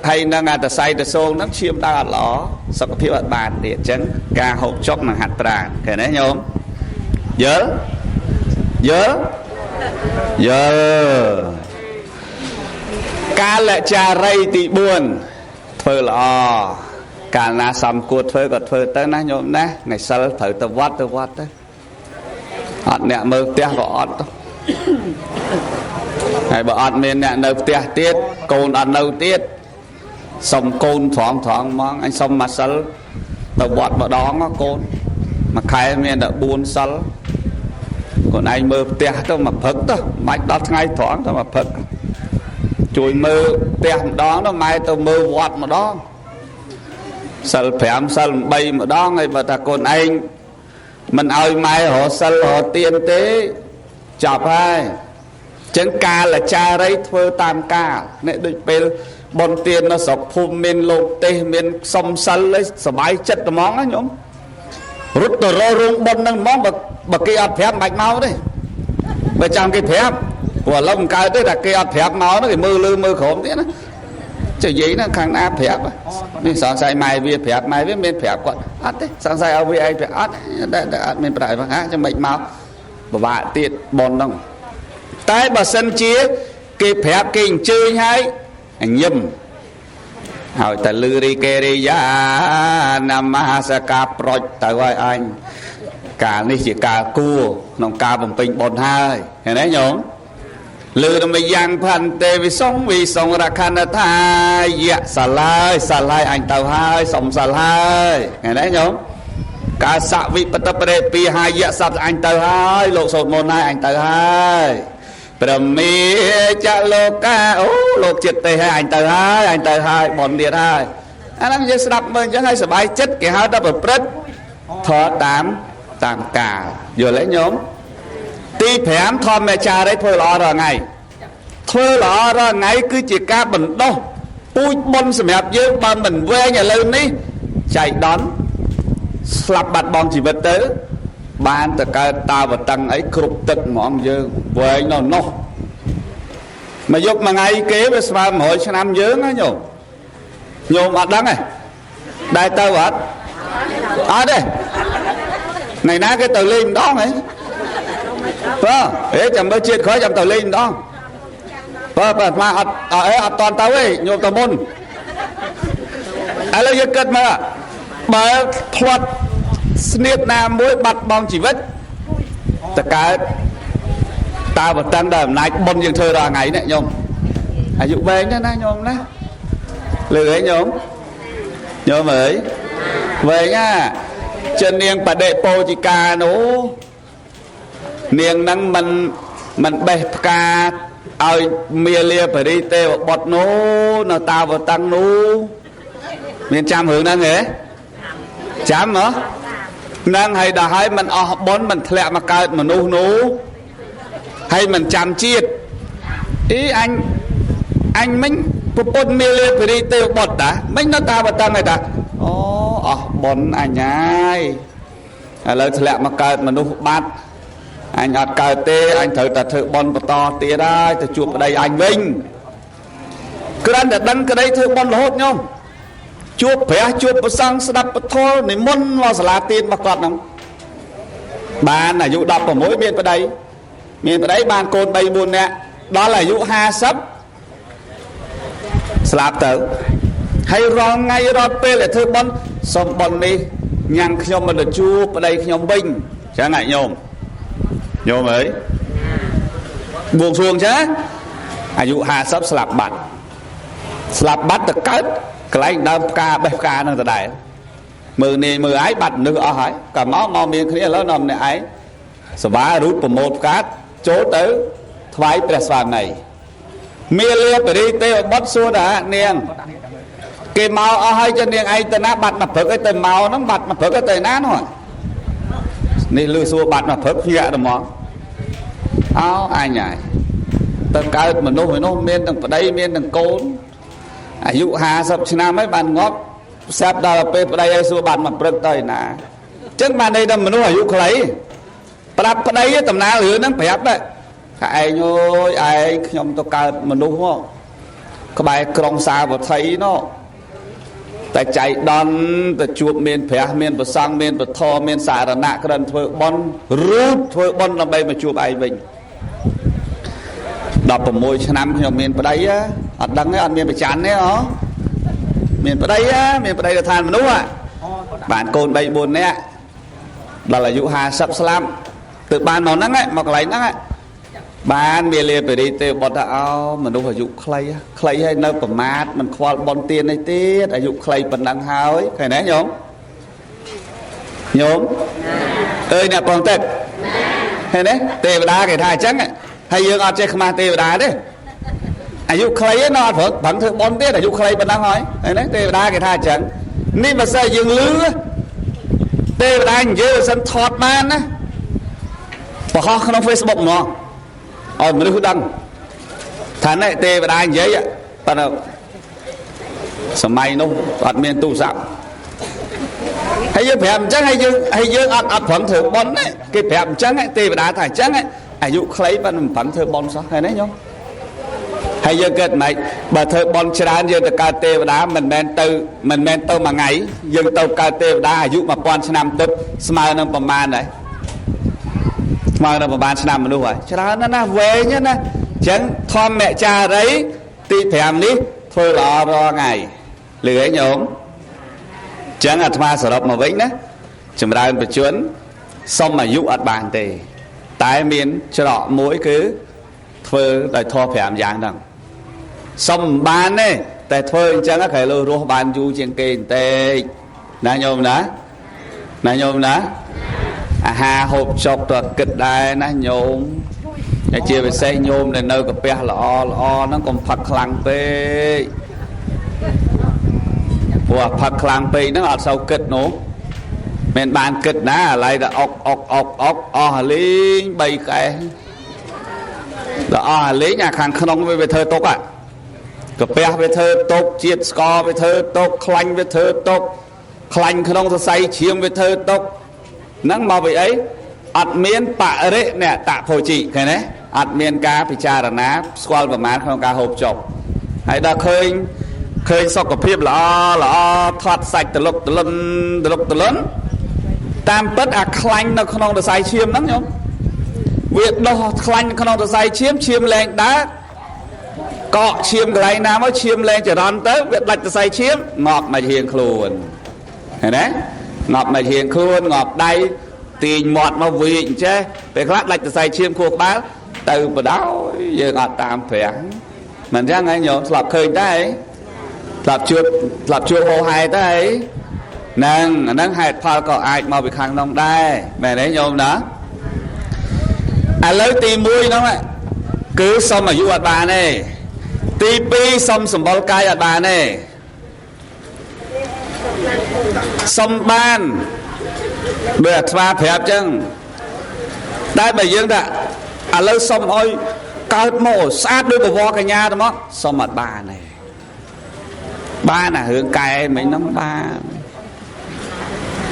ហើយនឹងអាតសៃតសងហ្នឹងឈាមដើរអត់ល្អសុខភាពអត់បានទៀតអញ្ចឹងការហូបចុកនិងហាត់ប្រានឃើញទេញោមយល់យល់យល់កាលចារីទី4ធ្វើល្អកាលណាសំគួរធ្វើក៏ធ្វើទៅណាញោមណាថ្ងៃសិលត្រូវទៅវត្តទៅវត្តទៅអត់អ្នកមើលផ្ទះក៏អត់ទៅហើយបើអត់មានអ្នកនៅផ្ទះទៀតកូនអត់នៅទៀតសុំកូនត្រង់ត្រង់ហ្មងអញសុំមួយសិលទៅវត្តម្ដងកូនមួយខែមានតែ4សិល ខ្លួនឯងមើលផ្ទះទៅមកព្រឹកទៅមិនបាច់ដល់ថ្ងៃត្រង់ទៅមកព្រឹកជួយមើលផ្ទះម្ដងទៅម៉ែទៅមើលវត្តម្ដងសិល5សិល8ម្ដងហើយបើថាកូនឯងមិនឲ្យម៉ែរកសិលរកទានទេចប់ហើយចឹងកាលចារីធ្វើតាមកាលនេះដូចពេលបុណ្យទាននៅស្រុកភូមិមានលោកទេសមានសុំសិលឯងសบายចិត្តហ្មងណាញោមរត់ទៅរករោងបុណ្យហ្នឹងហ្មងបើគេអត់ប្រាប់មិនបាច់មកទេបើចាំគេប្រាប់ព្រោះឥឡូវមិនកើតទេតែគេអត់ប្រាប់មកហ្នឹងគេមើលលើមើលក្រោមទៀតណាចុះនិយាយហ្នឹងខាងណាប្រាប់នេះសង្ស័យម៉ែវាប្រាប់ម៉ែវាមានប្រាប់គាត់អត់ទេសង្ស័យឲ្យវាឯងប្រាប់អត់តែអត់មានប្រាប់ហ្នឹងហាចាំមិនមកពិបាកទៀតបុណ្យហ្នឹងតែបើសិនជាគេប្រាប់គេអញ្ជើញហើយញឹមហើយតែលឺរីកេរិយានមស្ការប្រុចទៅហើយអញកាលនេះជាកាលគួរក្នុងការបំពេញបុណ្យហើយឃើញទេញោមលឺដល់មួយយ៉ាងផន្ទេវិសងវិសងរខណថាយៈសាឡាយសាឡាយអញទៅហើយសុំសាឡាយឃើញទេញោមកាសវិបតប្រេពីហាយៈសត្វអញទៅហើយលោកសូត្រមន្តហើយអញទៅហើយប្រមេចលោកាអូលោកចិត្តទេហើយអញទៅហើយអញទៅហើយបុណ្យទៀតហើយអាហ្នឹងយើងស្ដាប់មើលអញ្ចឹងហើយសប្បាយចិត្តគេហៅថាប្រព្រឹត្តធម៌តាមកាលយល់ទេញោមទី5ធម្មចារីធ្វើល្អរាល់ថ្ងៃធ្វើល្អរាល់ថ្ងៃគឺជាការបណ្ដុះពូជបុណ្យសម្រាប់យើងបើមិនវែងឥឡូវនេះចៃដន្យស្លាប់បាត់បង់ជីវិតទៅបានទៅកើតតាវតឹងអីគ្រប់ទឹកហ្មងយើងវែងនៅនោះមកយប់មួយថ្ងៃគេវាស្មើ100ឆ្នាំយើងណាញោមញោមអត់ដឹងទេដែរទៅអត់អត់ទេថ្ងៃណាគេទៅលេងម្ដងហ៎បើហេចាំមើលជាតិក្រោយចាំទៅលេងម្ដងបើបើអាត្មាអត់អីអត់តន់ទៅទេញោមទៅមុនឥឡូវយើងគិតមើលបើផ្លាត់ស្នៀតណាមួយបាត់បង់ជីវិតតកើតតាវតឹងដល់អំណាចបុណ្យយើងធ្វើរាល់ថ្ងៃនេះញោមអាយុវែងណាស់ណាញោមណាលឺហីញោមញោមអើយវែងណាចិននាងបដិពោជិកានោះនាងហ្នឹងមិនបេះផ្កាឲ្យមាលាបរិទេវបុត្រនោះនៅតាវតឹងនោះមានចាំរឿងហ្នឹងហ៎ចាំហ៎ហ្នឹងហើយដល់ហើយមិនអស់បុណ្យមិនធ្លាក់មកកើតមនុស្សនោះហើយមិនចាំជាតិអីអញមិញប្រពន្ធមាលាបរិទេវបុត្រតាមិញនៅតាវតឹងហើយតាអូអស់បុណ្យអញហើយឥឡូវធ្លាក់មកកើតមនុស្សបាត់អញអត់កើតទេអញត្រូវតែធ្វើបុណ្យបន្តទៀតហើយទៅជួបប្តីអញវិញគ្រាន់តែដឹងក្តីធ្វើបុណ្យរហូតញោមជួបព្រះជួបព្រះសង្ឃស្ដាប់ពធនិមន្តមកសាលាទានរបស់គាត់ហ្នឹងបានអាយុ16មានប្តីមានប្តីបានកូន3 4នាក់ដល់អាយុ50ស្លាប់ទៅហើយរាល់ថ្ងៃរាល់ពេលដែលធ្វើបុណ្យសូមបុណ្យនេះញ៉ាំងខ្ញុំមិនទៅជួបប្តីខ្ញុំវិញចឹងហ៎ញោមញោមអើយបួងសួងចឹងអាយុ50ស្លាប់បាត់ស្លាប់បាត់ទៅកើតកន្លែងដើមផ្កាបេះផ្កាហ្នឹងដដែលមើលនាយមើលឯងបាត់មនុស្សអស់ហើយក៏មកមានគ្នាឥឡូវនាំអ្នកឯងសបារូតប្រមូលផ្កាចូលទៅថ្វាយព្រះស្វាមីមាលាបរិទេវបុត្រសួរថានាងគេមកអស់ហើយចុះនាងឯងទៅណាបាត់មកព្រឹកឯងទៅមកហ្នឹងបាត់មកព្រឹកឯងទៅណានោះនេះលឺសួរបាត់មកព្រឹកភ្ញាក់ទៅមកអោអញហើយទៅកើតមនុស្សឯនោះមានទាំងប្តីមានទាំងកូនអាយុ50ឆ្នាំហើយបានងាប់ស្រាប់ដល់ពេលប្តីឲ្យសួរបាត់មកព្រឹកទៅឯណាអញ្ចឹងបានន័យថាមនុស្សអាយុខ្លីប្រាប់ប្តីតំណាលរឿងហ្នឹងប្រាប់ដែរថាឯងអើយឯងខ្ញុំទៅកើតមនុស្សមកក្បែរក្រុងសាវត្ថីនោះតែចៃដន្យទៅជួបមានព្រះមានព្រះសង្ឃមានពធមានសារណៈក្រិនធ្វើបុណ្យរូបធ្វើបុណ្យដើម្បីមកជួបឯងវិញ16ឆ្នាំខ្ញុំមានប្តីអត់ដឹងទេអត់មានប្រច័នទេហ៎មានប្តីមានប្តីទៅឋានមនុស្សបានកូន3 4នាក់ដល់អាយុ50ស្លាប់ទៅបានមកហ្នឹងមកកន្លែងហ្នឹងបានមាលាបរិទេបុត្រថាអោមនុស្សអាយុខ្លីខ្លីហើយនៅប្រមាទមិនខ្វល់បុណ្យទាននេះទៀតអាយុខ្លីប៉ុណ្ណឹងហើយឃើញទេញោមញោមអើយអ្នកបងទឹក ឃើញទេទេវតាគេថាអញ្ចឹងហើយយើងអត់ចេះខ្មាស់ទេវតាទេអាយុខ្លីឯណោះអត់ប្រឹងធ្វើបុណ្យទៀតអាយុខ្លីប៉ុណ្ណឹងហើយឃើញទេទេវតាគេថាអញ្ចឹងនេះបើសិនយើងលឺទេវតានិយាយបើសិនថតបានណាបង្ហោះក្នុង Facebook ហ្មងឲ្យមនុស្សដឹងថានេះទេវតានិយាយប៉ុន្តែសម័យនោះអត់មានទូរស័ព្ទហើយយើងប្រាប់អញ្ចឹងហើយយើងអត់ប្រឹងធ្វើបុណ្យទេគេប្រាប់អញ្ចឹងទេវតាថាអញ្ចឹងអាយុខ្លីប៉ុន្តែមិនប្រឹងធ្វើបុណ្យសោះឃើញទេញោមហើយយើងគិតម៉េចបើធ្វើបុណ្យច្រើនយើងទៅកើតទេវតាមិនមែនទៅមួយថ្ងៃយើងទៅកើតទេវតាអាយុ1000ឆ្នាំទឹកស្មើនឹងប្រមាណដែរស្មើនឹងប្រមាណឆ្នាំមនុស្សហើយច្រើនណាស់ណាវែងណាអញ្ចឹងធម្មចារីទី5នេះធ្វើល្អរាល់ថ្ងៃលឺហ៎ញោមអញ្ចឹងអាត្មាសរុបមកវិញណាចម្រើនបជនសុំអាយុអត់បានទេតែមានច្រកមួយគឺធ្វើដោយធម៌5យ៉ាងហ្នឹងសុំមិនបានទេតែធ្វើអញ្ចឹងក្រែលោរស់បានយូរជាងគេបន្តិចណាញោមណាណាញោមណាអាហារហូបចុកតើគិតដែរណាញោមតែជាពិសេសញោមដែលនៅកាពះល្អល្អហ្នឹងកុំផឹកខ្លាំងពេកព្រោះផឹកខ្លាំងពេកហ្នឹងអត់សូវគិតនោះមិនបានគិតណាឥឡូវតែអុកអុកអុកអុកអស់លេង3កែដល់អស់លេងអាខាងក្នុងវាធ្វើទុកកាពះវាធ្វើទុកជាតិស្ករវាធ្វើទុកខ្លាញ់វាធ្វើទុកខ្លាញ់ក្នុងសរសៃឈាមវាធ្វើទុកហ្នឹងមកពីអីអត់មានបរិណតភោជីឃើញទេអត់មានការពិចារណាស្គាល់ប្រមាណក្នុងការហូបចុកហើយដល់ឃើញសុខភាពល្អល្អថត់សាច់តលុកតលុនតលុកតលុនតាមពិតអាខ្លាញ់នៅក្នុងសរសៃឈាមហ្នឹងញោមវាដោះខ្លាញ់ក្នុងសរសៃឈាមឈាមលែងដើរកកឈាមកន្លែងណាមកឈាមលែងចរន្តទៅវាដាច់សរសៃឈាមងាប់មកហៀងខ្លួនឃើញទេងាប់មកហៀងខ្លួនងាប់ដៃទាញមាត់មកវាអញ្ចេះពេលខ្លះដាច់សរសៃឈាមខួរក្បាលទៅបដោយយើងអត់តាមប្រាំងមិនអញ្ចឹងហ៎ញោមស្លាប់ឃើញដែរស្លាប់ជួបហោហែទៅហ្នឹងអាហ្នឹងហេតុផលក៏អាចមកពីខាងនោះដែរមែនទេញោមណាឥឡូវទី1ហ្នឹងគឺសុំអាយុអត់បានទេទី2សុំសម្បុរកាយអត់បានទេសុំបានដូចអាត្មាប្រាប់ចឹងតែបើយើងថាឥឡូវសុំឲ្យកើតមកស្អាតដូចបវរកញ្ញាទៅមកសុំអត់បានទេបានអារឿងកែមិញហ្នឹងបាន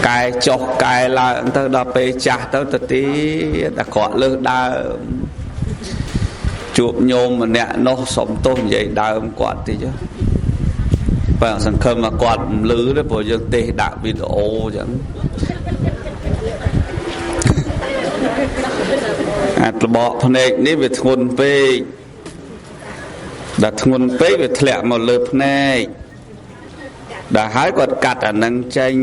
កែចុះកែឡើងទៅដល់ពេលចាស់ទៅទៅទៀតអាក្រក់លើសដើមជួបញោមម្នាក់នោះសុំទោសនិយាយដើមគាត់តិចបើសង្ឃឹមថាគាត់មិនលឺទេព្រោះយើងទេសដាក់វីដេអូអញ្ចឹងអាត្របកភ្នែកនេះវាធ្ងន់ពេកដល់ធ្ងន់ពេកវាធ្លាក់មកលើភ្នែកដល់ហើយគាត់កាត់អានឹងចេញ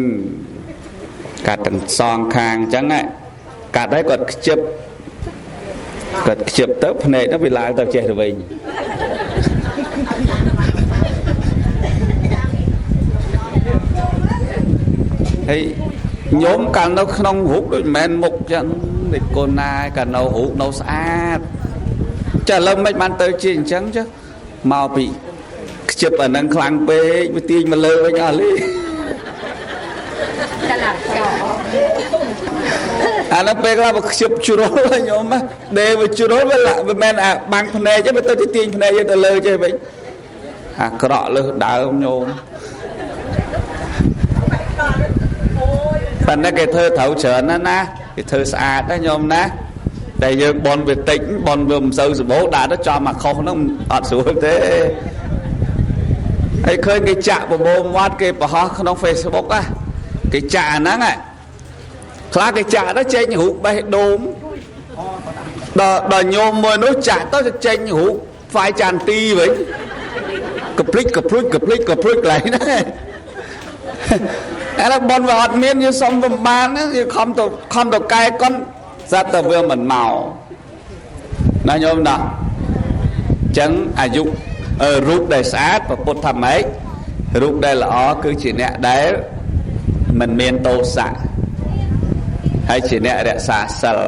កាត់ទាំងសងខាងអញ្ចឹងកាត់ហើយគាត់ខ្ជិបទៅភ្នែកនោះវាឡើងទៅចេះទៅវិញហើយញោមកាលនៅក្នុងរូបដូចមិនមែនមុខចឹងដូចកូនណាកាលនៅរូបនៅស្អាតចាឥឡូវមិនបានទៅជាអញ្ចឹងចុះមកពីខ្ជិបអានឹងខ្លាំងពេកវាទាញមកលើវិញអស់លីអានោះពេលខ្លះវាខ្ជិបជ្រុលញោមដេវាជ្រុលវាមិនមែនអាបាំងភ្នែកទេវាទៅទាញភ្នែកយើងទៅលើចេះវិញអាក្រក់លើសដើមញោមប៉ុន្តែគេធ្វើត្រូវច្រើនណាស់ណាគេធ្វើស្អាតណាញោមណាតែយើងបនវាតិចបនវាមិនសូវសម្បូរដាក់ទៅចំអាខុសហ្នឹងអត់ស្រួលទេហើយឃើញគេចាក់បបោមាត់គេបង្ហោះក្នុង Facebook ណាគេចាក់អាហ្នឹងខ្លះគេចាក់ទៅចេញរូបបេះដូងដល់ញោមមួយនោះចាក់ទៅចេញរូបហ្វាយចាន់ទីវិញកភ្លិចកភ្លុចកភ្លិចកភ្លុចកន្លែងហ្នឹងអានោះបនវាអត់មានយើងសុំវាមិនបានយើងខំទៅកែកុនស្រាប់តែវាមិនមកណាញោមណាអញ្ចឹងអាយុរូបដែលស្អាតពុទ្ធថាម៉េចរូបដែលល្អគឺជាអ្នកដែលមិនមានទោសៈហើយជាអ្នករក្សាសិល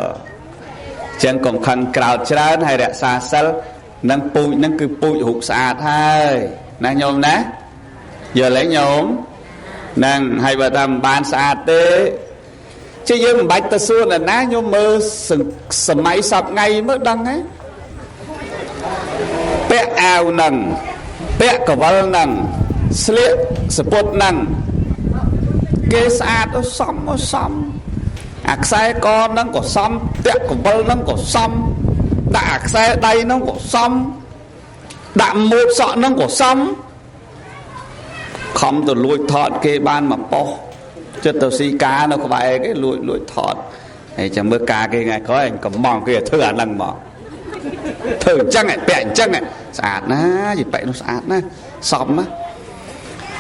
ចឹងកុំខឹងក្រោតច្រើនហើយរក្សាសិលនឹងពូជនឹងគឺពូជរូបស្អាតហើយណាញោមណាយល់ទេញោមហ្នឹងហើយបើថាមិនបានស្អាតទេជាយើងមិនបាច់ទៅសួរនរណាញោមមើលសម័យសពថ្ងៃមើលដឹងហើយពាក់អាវហ្នឹងពាក់កវលហ្នឹងស្លៀកសពុតហ្នឹងគេស្អាតទៅសមសមអាខ្សែកហ្នឹងក៏សមពាក់កវលហ្នឹងក៏សមដាក់អាខ្សែដៃហ្នឹងក៏សមដាក់ម៉ូតសក់ហ្នឹងក៏សមខំទៅលួចថតគេបានមកប៉ុស្ចិត្តទៅស៊ីការនៅក្បែរគេលួចថតហើយចាំមើលការគេថ្ងៃក្រោយកំងគេធ្វើអាហ្នឹងមកធ្វើអញ្ចឹងពាក់អញ្ចឹងស្អាតណាយីពាក់នោះស្អាតណាសមណា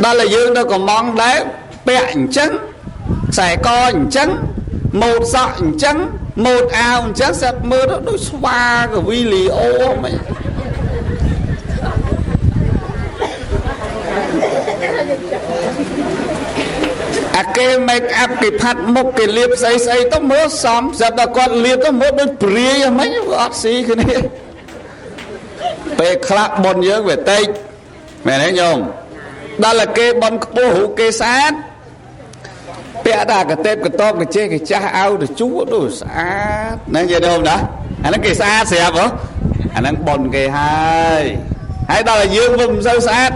ដល់តែយើងទៅកំងដែរពាក់អញ្ចឹងខ្សែកអញ្ចឹងម៉ូតសក់អញ្ចឹងម៉ូតអាវអញ្ចឹងស្អាតមើលទៅដូចស្វាកវីលីអូហ្មងអាគេ make up គេផាត់មុខគេលាបស្អីស្អីទៅមើលសមស្រាប់តែគាត់លាបទៅមើលដូចព្រាយហ្មងវាអត់ស៊ីគ្នាពេលខ្លះបុណ្យយើងវាតិចមែនទេញោមដល់តែគេបុណ្យខ្ពស់រូបគេស្អាតពាក់តែកតេបកតបកចេះគេចាស់អោទៅជួដូចស្អាតណាយល់ទេណាអាហ្នឹងគេស្អាតស្រាប់ហ៎អាហ្នឹងបុណ្យគេហើយហើយដល់តែយើងវាមិនសូវស្អាត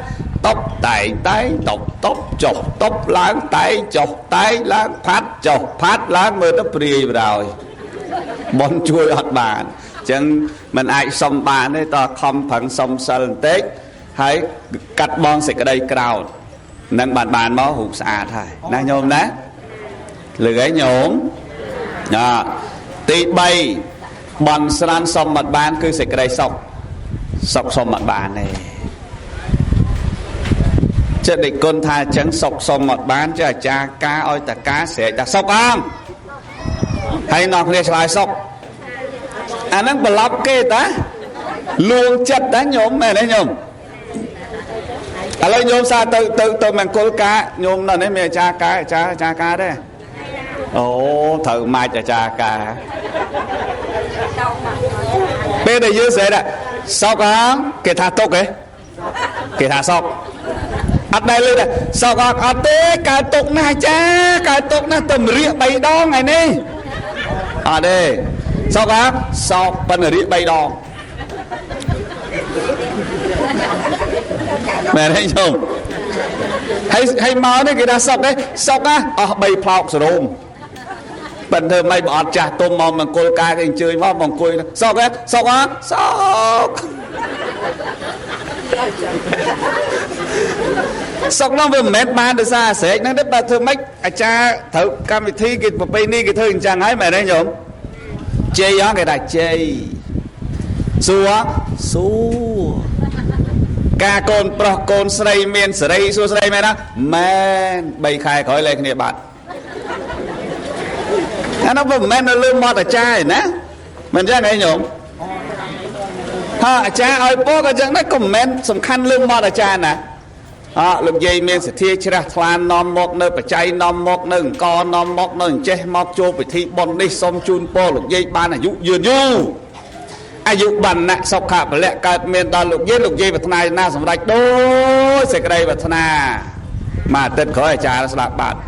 តបតែងតែងតបតបចុះតបឡើងតែងចុះតែងឡើងផាត់ចុះផាត់ឡើងមើលទៅព្រាយបណ្ដោយបុណ្យជួយអត់បានអញ្ចឹងមិនអាចសុំបានទេតខំប្រឹងសុំសិលបន្តិចហើយកាត់បងសេចក្តីក្រោធនឹងបានមករូបស្អាតហើយណាញោមណាលឺហើយញោមណាទី3បន់ស្រាន់សុំអត់បានគឺសេចក្តីសុខសុខសុំអត់បានទេចិត្តដេកគុណថាអញ្ចឹងសុខសុំអត់បានចេះអាចារ្យការឲ្យតកាស្រែកថាសុខអងហើយនាំគ្នាឆ្លើយសុខអាហ្នឹងប្រឡប់គេតាលួងចិត្តតាញោមមែនទេញោមឥឡូវញោមសារទៅទៅទៅមង្គលការញោមនៅនេះមានអាចារ្យការអាចារ្យអាចារ្យការទេអូត្រូវម៉ាច់អាចារ្យការពេលដែលយើងស្រែកសុខអងគេថាទុកហ៎គេថាសុខអត់ដែលលើទេសុខអត់ទេកើតទុកណាស់អាចារ្យកើតទុកណាស់ទៅរៀក3ដងថ្ងៃនេះអត់ទេសុខអត់សុខប៉ុន្តែរៀក3ដងមែនទេញោមហើយមកនេះគេថាសុខទេសុខណាអស់3ផ្លោកសរោមប៉ុន្តែមិនបើអត់ចាស់ទុំមកមង្គលការគេអញ្ជើញមកអង្គុយសុខទេសុខអត់សុខសុខនោះវាមិនមែនបានដោយសារស្រែកហ្នឹងទេបើធ្វើម៉េចអាចារ្យត្រូវកម្មវិធីគេប្រពៃណីគេធ្វើអញ្ចឹងហើយមែនទេញោមជ័យហ៎គេថាជ័យសួរសួរការកូនប្រុសកូនស្រីមានសេរីសួស្រីមែនណាមែន3ខែក្រោយលែងគ្នាបាត់អានោះវាមិនមែននៅលើមាត់អាចារ្យឯណាមិនអញ្ចឹងហីញោមហាអាចារ្យឲ្យពោក៏អញ្ចឹងដែរក៏មិនមែនសំខាន់លើមាត់អាចារ្យណាអលោកយាយមានសទ្ធាជ្រះថ្លានាំមកនៅបច្ច័យនាំមកនៅអង្គនាំមកនៅអញ្ចេះមកចូលពិធីបុណ្យនេះសូមជូនពរលោកយាយបានអាយុយឺនយូរអាយុវណ្ណៈសុខៈពលៈកើតមានដល់លោកយាយលោកយាយប្រាថ្នាណាសម្រេចដូចសេចក្តីប្រាថ្នាមួយអាទិត្យក្រោយអាចារ្យស្លាប់បាត់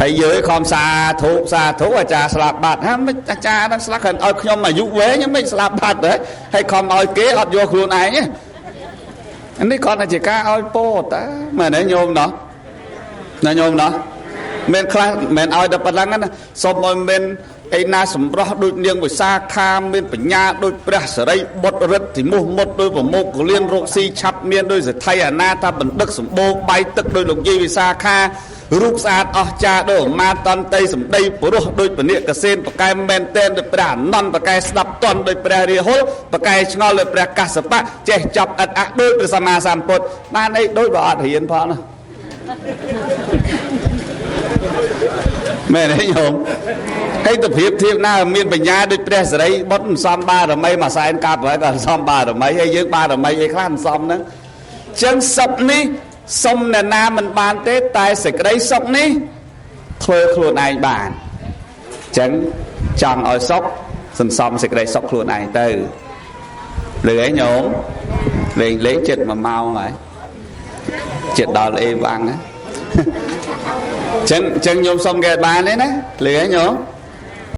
ហើយយើងខំសាធុសាធុអាចារ្យស្លាប់បាត់ហាមិនអាចារ្យនឹងស្លាប់គ្រាន់ឲ្យខ្ញុំអាយុវែងមិនស្លាប់បាត់ទេហើយខំឲ្យគេអត់យកខ្លួនឯងទេនេះគ្រាន់តែជាការឲ្យពោតាមែនទេញោមណោះណាញោមណោះមានខ្លះមិនឲ្យតែប៉ុណ្្នឹងណាសូមឲ្យមានឯណាសម្រស់ដូចនាងវិសាខាមានបញ្ញាដូចព្រះសិរីបុត្ររិទ្ធិមុះមុតដូចប្រមុខកលៀនរកស៊ីឆាប់មានដូចសេដ្ឋីអាណាថាបណ្ឌិតសម្បូរបាយទឹកដូចលោកយាយវិសាខារូបស្អាតអស្ចារ្យដូចអមាតន្តីសម្ដីព្រោះដូចពនិកសេនប្រកែមែនតែនដូចព្រះអនន្តប្រកែស្ដាប់តន់ដូចព្រះរាហុលប្រកែឆ្ងល់ដូចព្រះកស្សបៈចេះចាប់ឥតអៈដូចព្រះសម្មាសម្ពុទ្ធបានអីដូចបើអត់រៀនផងណាមែនទេញោមហើយទៅប្រៀបធៀបណាមានបញ្ញាដូចព្រះសិរីបុត្រមិនសមបារមីមួយសែនកាប់ហើយក៏សមបារមីហើយយើងបារមីអីខ្លះមិនសមហ្នឹងចឹងសុខនេះសុំអ្នកណាមិនបានទេតែសេចក្តីសុខនេះធ្វើខ្លួនឯងបានចឹងចង់ឲ្យសុខ សន្សំសេចក្តីសុខខ្លួនឯងទៅលឺឯងញោមលេងលេងចិត្ត1ម៉ោងហើយចិត្តដល់អេវ៉ាំងចឹងចឹងញោមសុំគេបានទេណាលឺឯងញោម។